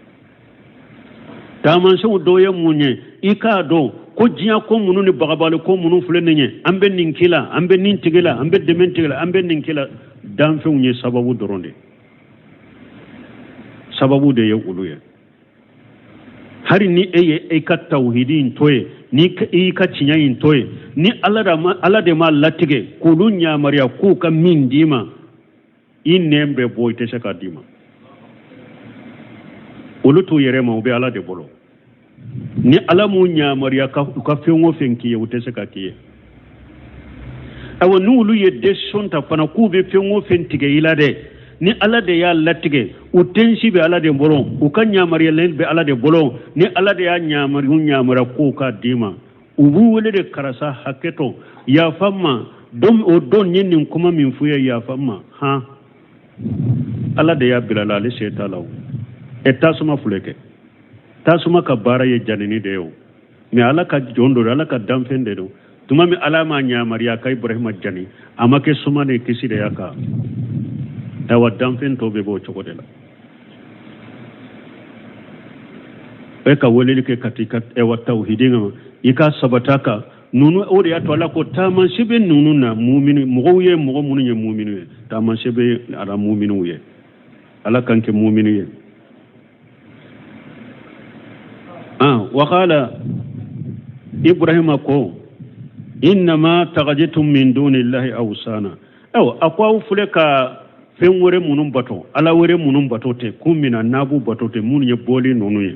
Taamasiyɛnw dɔ ye mun ye? I k'a dɔn ko diɲɛ ko minnu ni bagabagali ko minnu filɛ nin ye, an bɛ nin k'i la, an bɛ nin tigi la, an bɛ dɛmɛ tigi la, an bɛ nin k'i la, danfɛnw ye sababu dɔrɔn de, sababu de ye olu ye. Hari ni e ye i ka tawhidi in to yen, ni i y'i ka tiɲɛ in to yen, ni Ala de m'a latigɛ k'olu yamaruya k'u ka min d'i ma, i nɛn bɛ bɔ, i tɛ se k'a d'i ma. Olu t'u yɛrɛ ma, u bɛ Ala de bolo. Ni Ala m'u yamaruya u ka fɛn o fɛn k'i ye, u tɛ se ka k'i ye. Ayiwa, n'olu ye décision ta fana k'u bɛ fɛn o fɛn tigɛ i la dɛ, ni Ala de y'a latigɛ, u tensi bɛ Ala de bolo, u ka yamaruyalen bɛ Ala de bolo. Ni Ala de y'a yamaruya k'u k'a d'i ma, u b'u wele de, karisa hakɛ to, yafa n ma, don o don n ye nin kuma min f'u ye, yafa n ma. Han, Ala de y'a bila la, ale se t'a la. O ɛ tasuma filɛ kɛ, tasuma ka baara ye janini de ye o, mais Ala ka jɔn don, Ala ka danfɛn de don. Tuma min Ala m'a yamaruya ka Ibrahima jani, a ma kɛ suma ni kisi de y'a kan. Ayiwa, danfɛn tɔw bɛɛ b'o cogo de la. E ka weleli kɛ ka t'i ka ɛwa tawhidi ma, i ka sabata kan ninnu. O de y'a to Ala ko taamasiyɛn bɛ ninnu na mumini mɔgɔw ye, mɔgɔ minnu ye mumini ye, taamasiyɛn bɛ a la muminiw ye. Ala k'an kɛ mumini ye. Wakala Ibrahima ko innama tagajitum min dunillahi awsana. Ayiwa, a ko aw filɛ ka fɛn wɛrɛ minnu bato, Ala wɛrɛ minnu bato tɛ kun min na n'a b'u bato tɛ, minnu ye bɔli ninnu ye,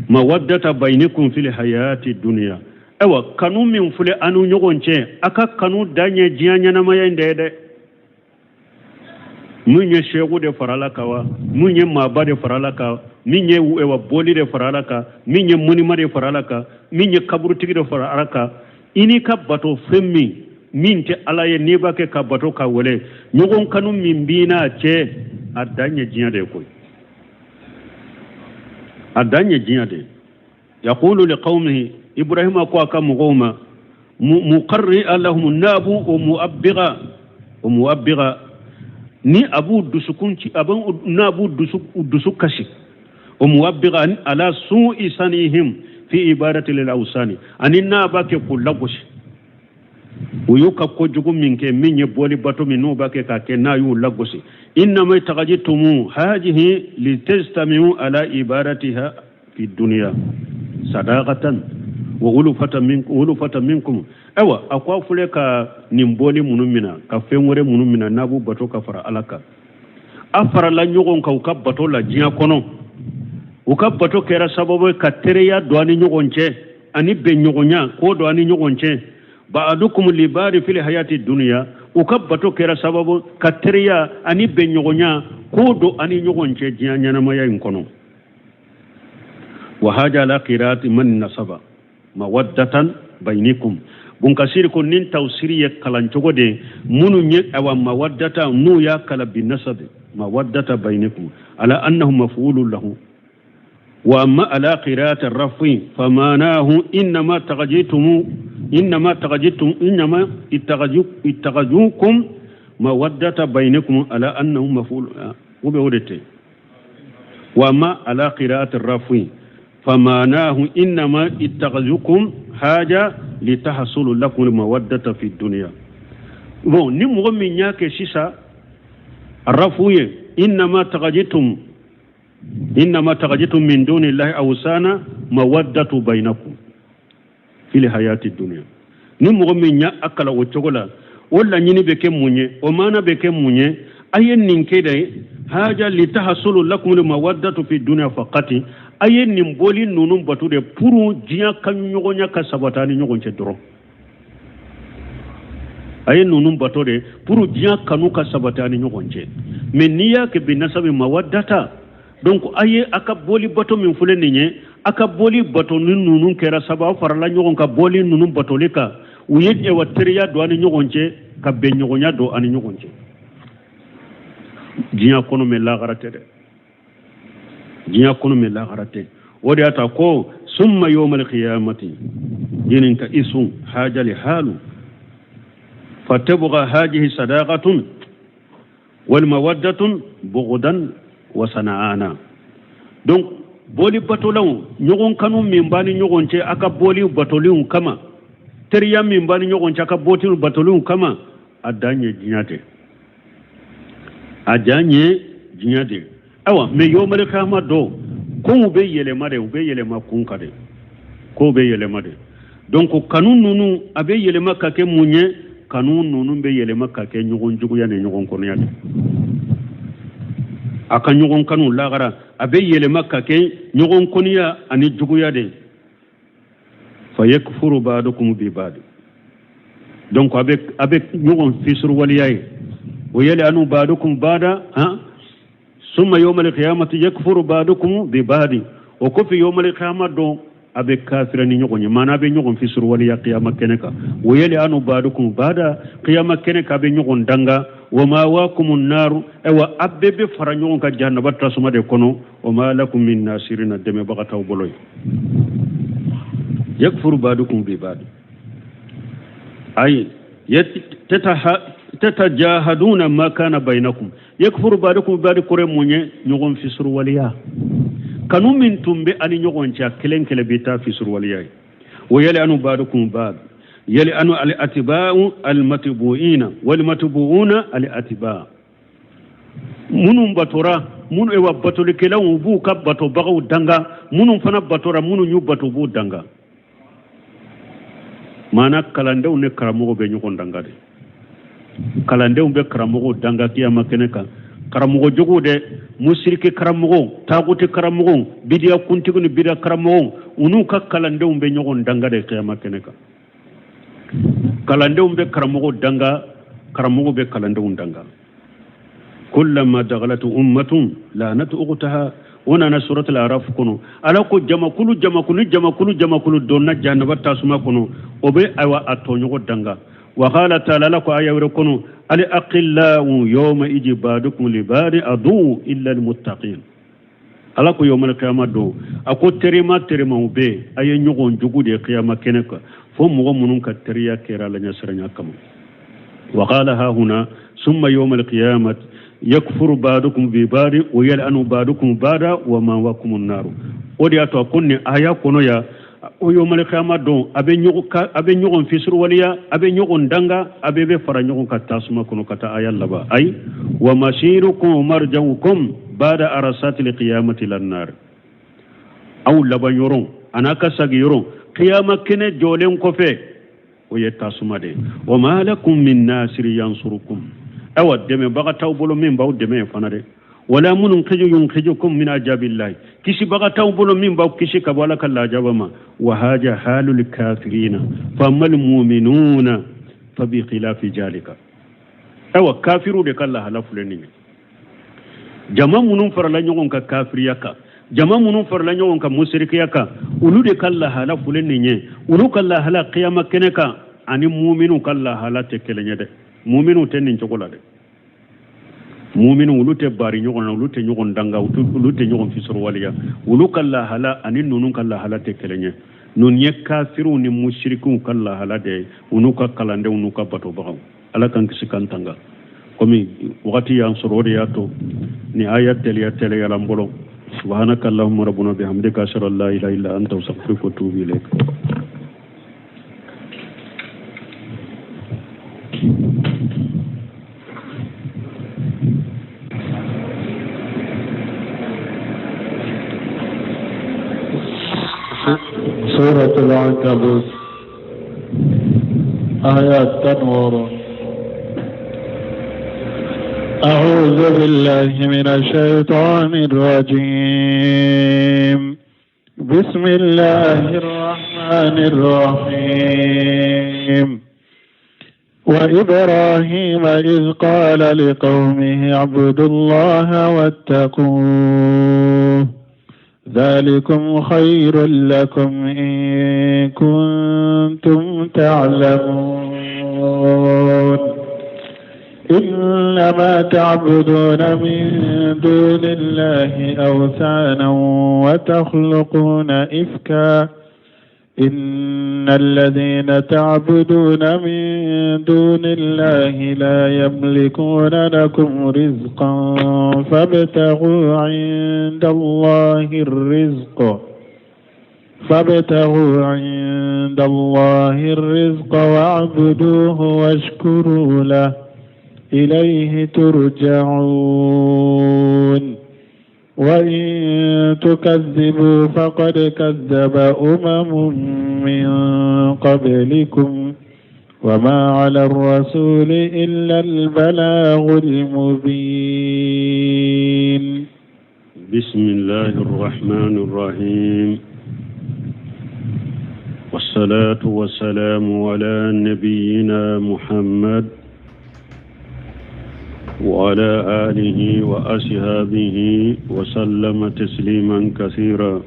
mawaddata bayinikum fil hayati duniya. Ayiwa, kanu min filɛ an ni ɲɔgɔn cɛ, a ka kanu dan ye diɲɛ ɲɛnamaya in de ye dɛ. Min ye seku de fara Ala kan wa, min ye maaba de fara Ala kan, min ye ewa bɔli de fara Ala kan, min ye munima de fara Ala kan, min ye kaburutigi de fara Ala kan, i n'i ka bato fɛn min tɛ Ala ye, n'i b'a kɛ ka bato ka wele, ɲɔgɔn kanu min b'i n'a cɛ, a dan ye diɲɛ de ye koyi. A dan ye diɲɛ de. Yaqulu liqawmihi, Ibrahima ko a ka mɔgɔw ma, muqarri'a lahum, n'a b'u o mu'abbiga, o mu'abbiga ni a b'u dusukun ci, a b'u n'a b'u dusu kasi, o mu'abbiga ala su'i sanihim fi ibadati lil awsani, ani n'a b'a kɛ k'u lagosi u y'u ka kojugu min kɛ, min ye bɔli bato min n'u b'a kɛ k'a kɛ, n'a y'u lagosi. Innama ittakhadtumu hajihi litastami'u ala ibadatiha fi dunya sadaqatan wa ulufata minkum. Ayiwa, a ko a filɛ ka nin bɔli minnu mina, ka fɛn wɛrɛ minnu mina n'a b'u bato ka fara Ala kan, a farala ɲɔgɔn kan u ka bato la diɲɛ kɔnɔ. U ka bato kɛra sababu ye ka teriya don an ni ɲɔgɔn cɛ, ani bɛnɲɔgɔnya k'o don an ni ɲɔgɔn cɛ. Ba'adukum li ba'di fil hayati dunya, u ka bato kɛra sababu ka teriya ani bɛnɲɔgɔnya k'o don an ni ɲɔgɔn cɛ diɲɛ ɲɛnamaya in kɔnɔ. Wa haja ala qira'ati man nasaba mawaddatan bainikum. Bunkasiri ko nin tawsiri ye kalan cogo de minnu ye, awa mawaddata n'u y'a kala bi nasabi mawaddata bainikum ala annahu maf'ulun lahu. Wa amma ala qira'ati rafi famanahu innama tagajitum, innama tagajitum, innama ittagajukum mawaddata bainikum ala annahu maf'ul u bɛ o de tɛ. Wa amma ala qira'ati rafi famanahu innama ittagajukum haja litahsulu lakum mawaddata fi dunya. Bon, ni mɔgɔ min y'a kɛ sisan rafu ye, innama tagajitum, innama tagajitum min dunillahi awsana mawaddatu bainakum fil hayati dunya. Ni mɔgɔ min y'a kalan o cogo la, o laɲini bɛ kɛ mun ye, o maana bɛ kɛ mun ye? A ye nin kɛ dɛ, haja litahsulu lakum mawaddatu fi dunya faqati, a ye nin bɔli ninnu bato de pour diɲɛ ka ɲɔgɔnya ka sabati a ni ɲɔgɔn cɛ dɔrɔn. A ye ninnu bato de pour diɲɛ kanu ka sabati a ni ɲɔgɔn cɛ. Mais n'i y'a kɛ bi nasabi mawaddata, donc a ye a ka bɔli bato min filɛ nin ye, a ka bɔli bato ni ninnu kɛra sababu aw farala ɲɔgɔn kan bɔli ninnu batoli kan, u ye ɛwa teriya don a ni ɲɔgɔn cɛ, ka bɛnɲɔgɔnya don a ni ɲɔgɔn cɛ diɲɛ kɔnɔ, mais lahara tɛ dɛ, diɲɛ kɔnɔ mais lahara tɛ. O de y'a ta ko summa yawmal qiyamati jinin ka isu hajali halu fatabgha hajihi sadaqatun wal mawaddatun bughdan wa sana'ana. Donc bɔli batolaw, ɲɔgɔn kanu min b'a ni ɲɔgɔn cɛ a ka bɔli batoliw kama, teriya min b'a ni ɲɔgɔn cɛ a ka bɔli batoliw kama, a dan ye diɲɛ de, a dan ye diɲɛ de. Ayiwa, mais yawmal qiyama don, kow bɛ yɛlɛma de, u bɛ yɛlɛma kun kan de, kow bɛ yɛlɛma de. Donc kanu ninnu a bɛ yɛlɛma ka kɛ mun ye? Kanu ninnu bɛ yɛlɛma ka kɛ ɲɔgɔn juguya ni ɲɔgɔn kɔniya de. A ka ɲɔgɔn kanu lahara a bɛ yɛlɛma ka kɛ ɲɔgɔn kɔniya ani juguya de. Fa yakfuru ba'dukum bi ba'd. Donc a bɛ ɲɔgɔn fisuruwaleya ye. O yal'anu ba'dukum ba'da, han, summa yawmal qiyamati yakfuru ba'dukum bi ba'd. O kɔfɛ yawmal qiyama don a bɛ kafira ni ɲɔgɔn ye, maana a bɛ ɲɔgɔn fisuruwaleya qiyama kɛnɛ kan. O yal'anu ba'dukum ba'da, qiyama kɛnɛ kan a bɛ ɲɔgɔn danga. Wa ma'wakumun naru, ayiwa a bɛɛ bɛ fara ɲɔgɔn kan jahanaba tasuma de kɔnɔ. Wa ma lakum min nasirina, dɛmɛbaga t'aw bolo ye. Yakfuru ba'dukum bi ba'd, ayi tatajahaduna ma kana bainakum. Yakfuru ba'dukum bi ba'd kɔrɔ mun ye? Ɲɔgɔn fisuruwaleya. Kanu min tun bɛ ani ɲɔgɔn cɛ, kelen kelen bɛ taa fisuruwaleya ye. Wa yal'anu ba'dukum ba'd, yal'anu al-atba'u al-matbu'ina wal matbu'una al-atba'. Minnu batora, minnu ewa batolikɛlaw, u b'u ka batobagaw danga, minnu fana batora, minnu y'u bato, u b'u danga. Maana kalandenw ni karamɔgɔw bɛ ɲɔgɔn danga de. Kalandenw bɛ karamɔgɔw danga kiyama kɛnɛ kan. Karamɔgɔ juguw dɛ, musiriki karamɔgɔw, taaguti karamɔgɔw, bidiya kuntigi ni bidiya karamɔgɔw, u n'u ka kalandenw bɛ ɲɔgɔn danga de kiyama kɛnɛ kan. Kalandenw bɛ karamɔgɔw danga, karamɔgɔw bɛ kalandenw danga. Kullama daghalat ummatun la'anat ukhtaha. O nana suratul araf kɔnɔ. Ala ko jamakulu jamakulu jamakulu jamakulu donna jahanaba tasuma kɔnɔ, o bɛ ayiwa a tɔɲɔgɔn danga. Wa qala ta'ala, ala ko aya wɛrɛ kɔnɔ, al aqillau yawma iji ba'dukum li ba'di adu illa al muttaqin. Ala ko yawmal qiyama don, a ko terima terimaw bɛ yen, a ye ɲɔgɔn jugu de ye qiyama kɛnɛ kan, fo mɔgɔ minnu ka teriya kɛra Ala ɲɛsiranya kama. Wa qala ha huna summa yawmal qiyamati yakfuru ba'dukum bi ba'di wa yal'anu ba'dukum ba'da wa ma'wakum an-nar. O de y'a to a ko nin aya kɔnɔ yan, o yawmal qiyama don, a bɛ ɲɔgɔn fisiriwaleya, a bɛ ɲɔgɔn danga, a bɛɛ bɛ fara ɲɔgɔn kan tasuma kɔnɔ ka taa aya laban. Ayi wa masirukum marja'ukum ba'da arasatil qiyamati lan-nar. Aw laban yɔrɔ a n'a ka sagi yɔrɔ qiyama kɛnɛ jɔlen kɔfɛ, o ye tasuma de ye. Wa ma lakum min nasiri yansurukum. Awa dɛmɛbaga t'aw bolo min b'aw dɛmɛ fana dɛ. Wala munqidhu yunqidhukum min ajabillahi. Kisibaga t'aw bolo min b'aw kisi ka bɔ Ala ka lajaba ma. Wa haja halul kafirina famal mu'minuna fa bi khilafi jalika. Awa kafiru de ka lahala filɛ nin ye. Jama minnu farala ɲɔgɔn kan kafiriya kan, jama minnu farala ɲɔgɔn kan musirikiya kan, olu de ka lahala filɛ nin ye. Olu ka lahala kiyama kɛnɛ kan ani muminu ka lahala tɛ kelen ye dɛ. Muminu tɛ nin cogo la dɛ. Muminu olu tɛ bari ɲɔgɔn na, olu tɛ ɲɔgɔn danga, olu tɛ ɲɔgɔn fisiriwaleya. Olu ka lahala ani ninnu ka lahala tɛ kelen ye. Ninnu ye kafiriw ni musirikiw ka lahala de ye, u n'u ka kalandenw n'u ka batobagaw. Ala k'an kisi k'an tanga. Komi wagati y'an sɔrɔ, o de y'a to ni aya teliya teliyala n bolo. Subhanaka allahumma rabbuna bihamdika ashhadu an la ilaha illa anta astaghfiruka wa atubu ilayk. سورة العنكبوت آيات 16. أعوذ بالله من الشيطان الرجيم. بسم الله الرحمن الرحيم. وإبراهيم إذ قال لقومه اعبدوا الله واتقوه ذلكم خير لكم إن كنتم تعلمون. إنما تعبدون من دون الله أوثانا وتخلقون إفكا إن الذين تعبدون من دون الله لا يملكون لكم رزقا فابتغوا عند الله الرزق واعبدوه واشكروا له إليه ترجعون. وإن تكذبوا فقد كذب أمم من قبلكم وما على الرسول إلا البلاغ المبين. بسم الله الرحمن الرحيم، والصلاة والسلام على نبينا محمد وعلى آله وأصحابه وسلم تسليما كثيرا.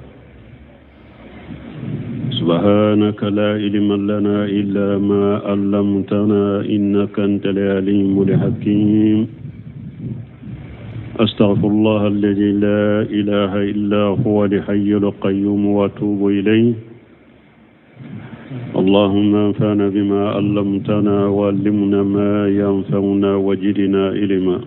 سبحانك لا علم لنا إلا ما علمتنا إنك أنت العليم الحكيم. أستغفر الله الذي لا إله إلا هو الحي القيوم وأتوب إليه. اللهم انفعنا بما علمتنا وعلمنا ما ينفعنا وزدنا علما.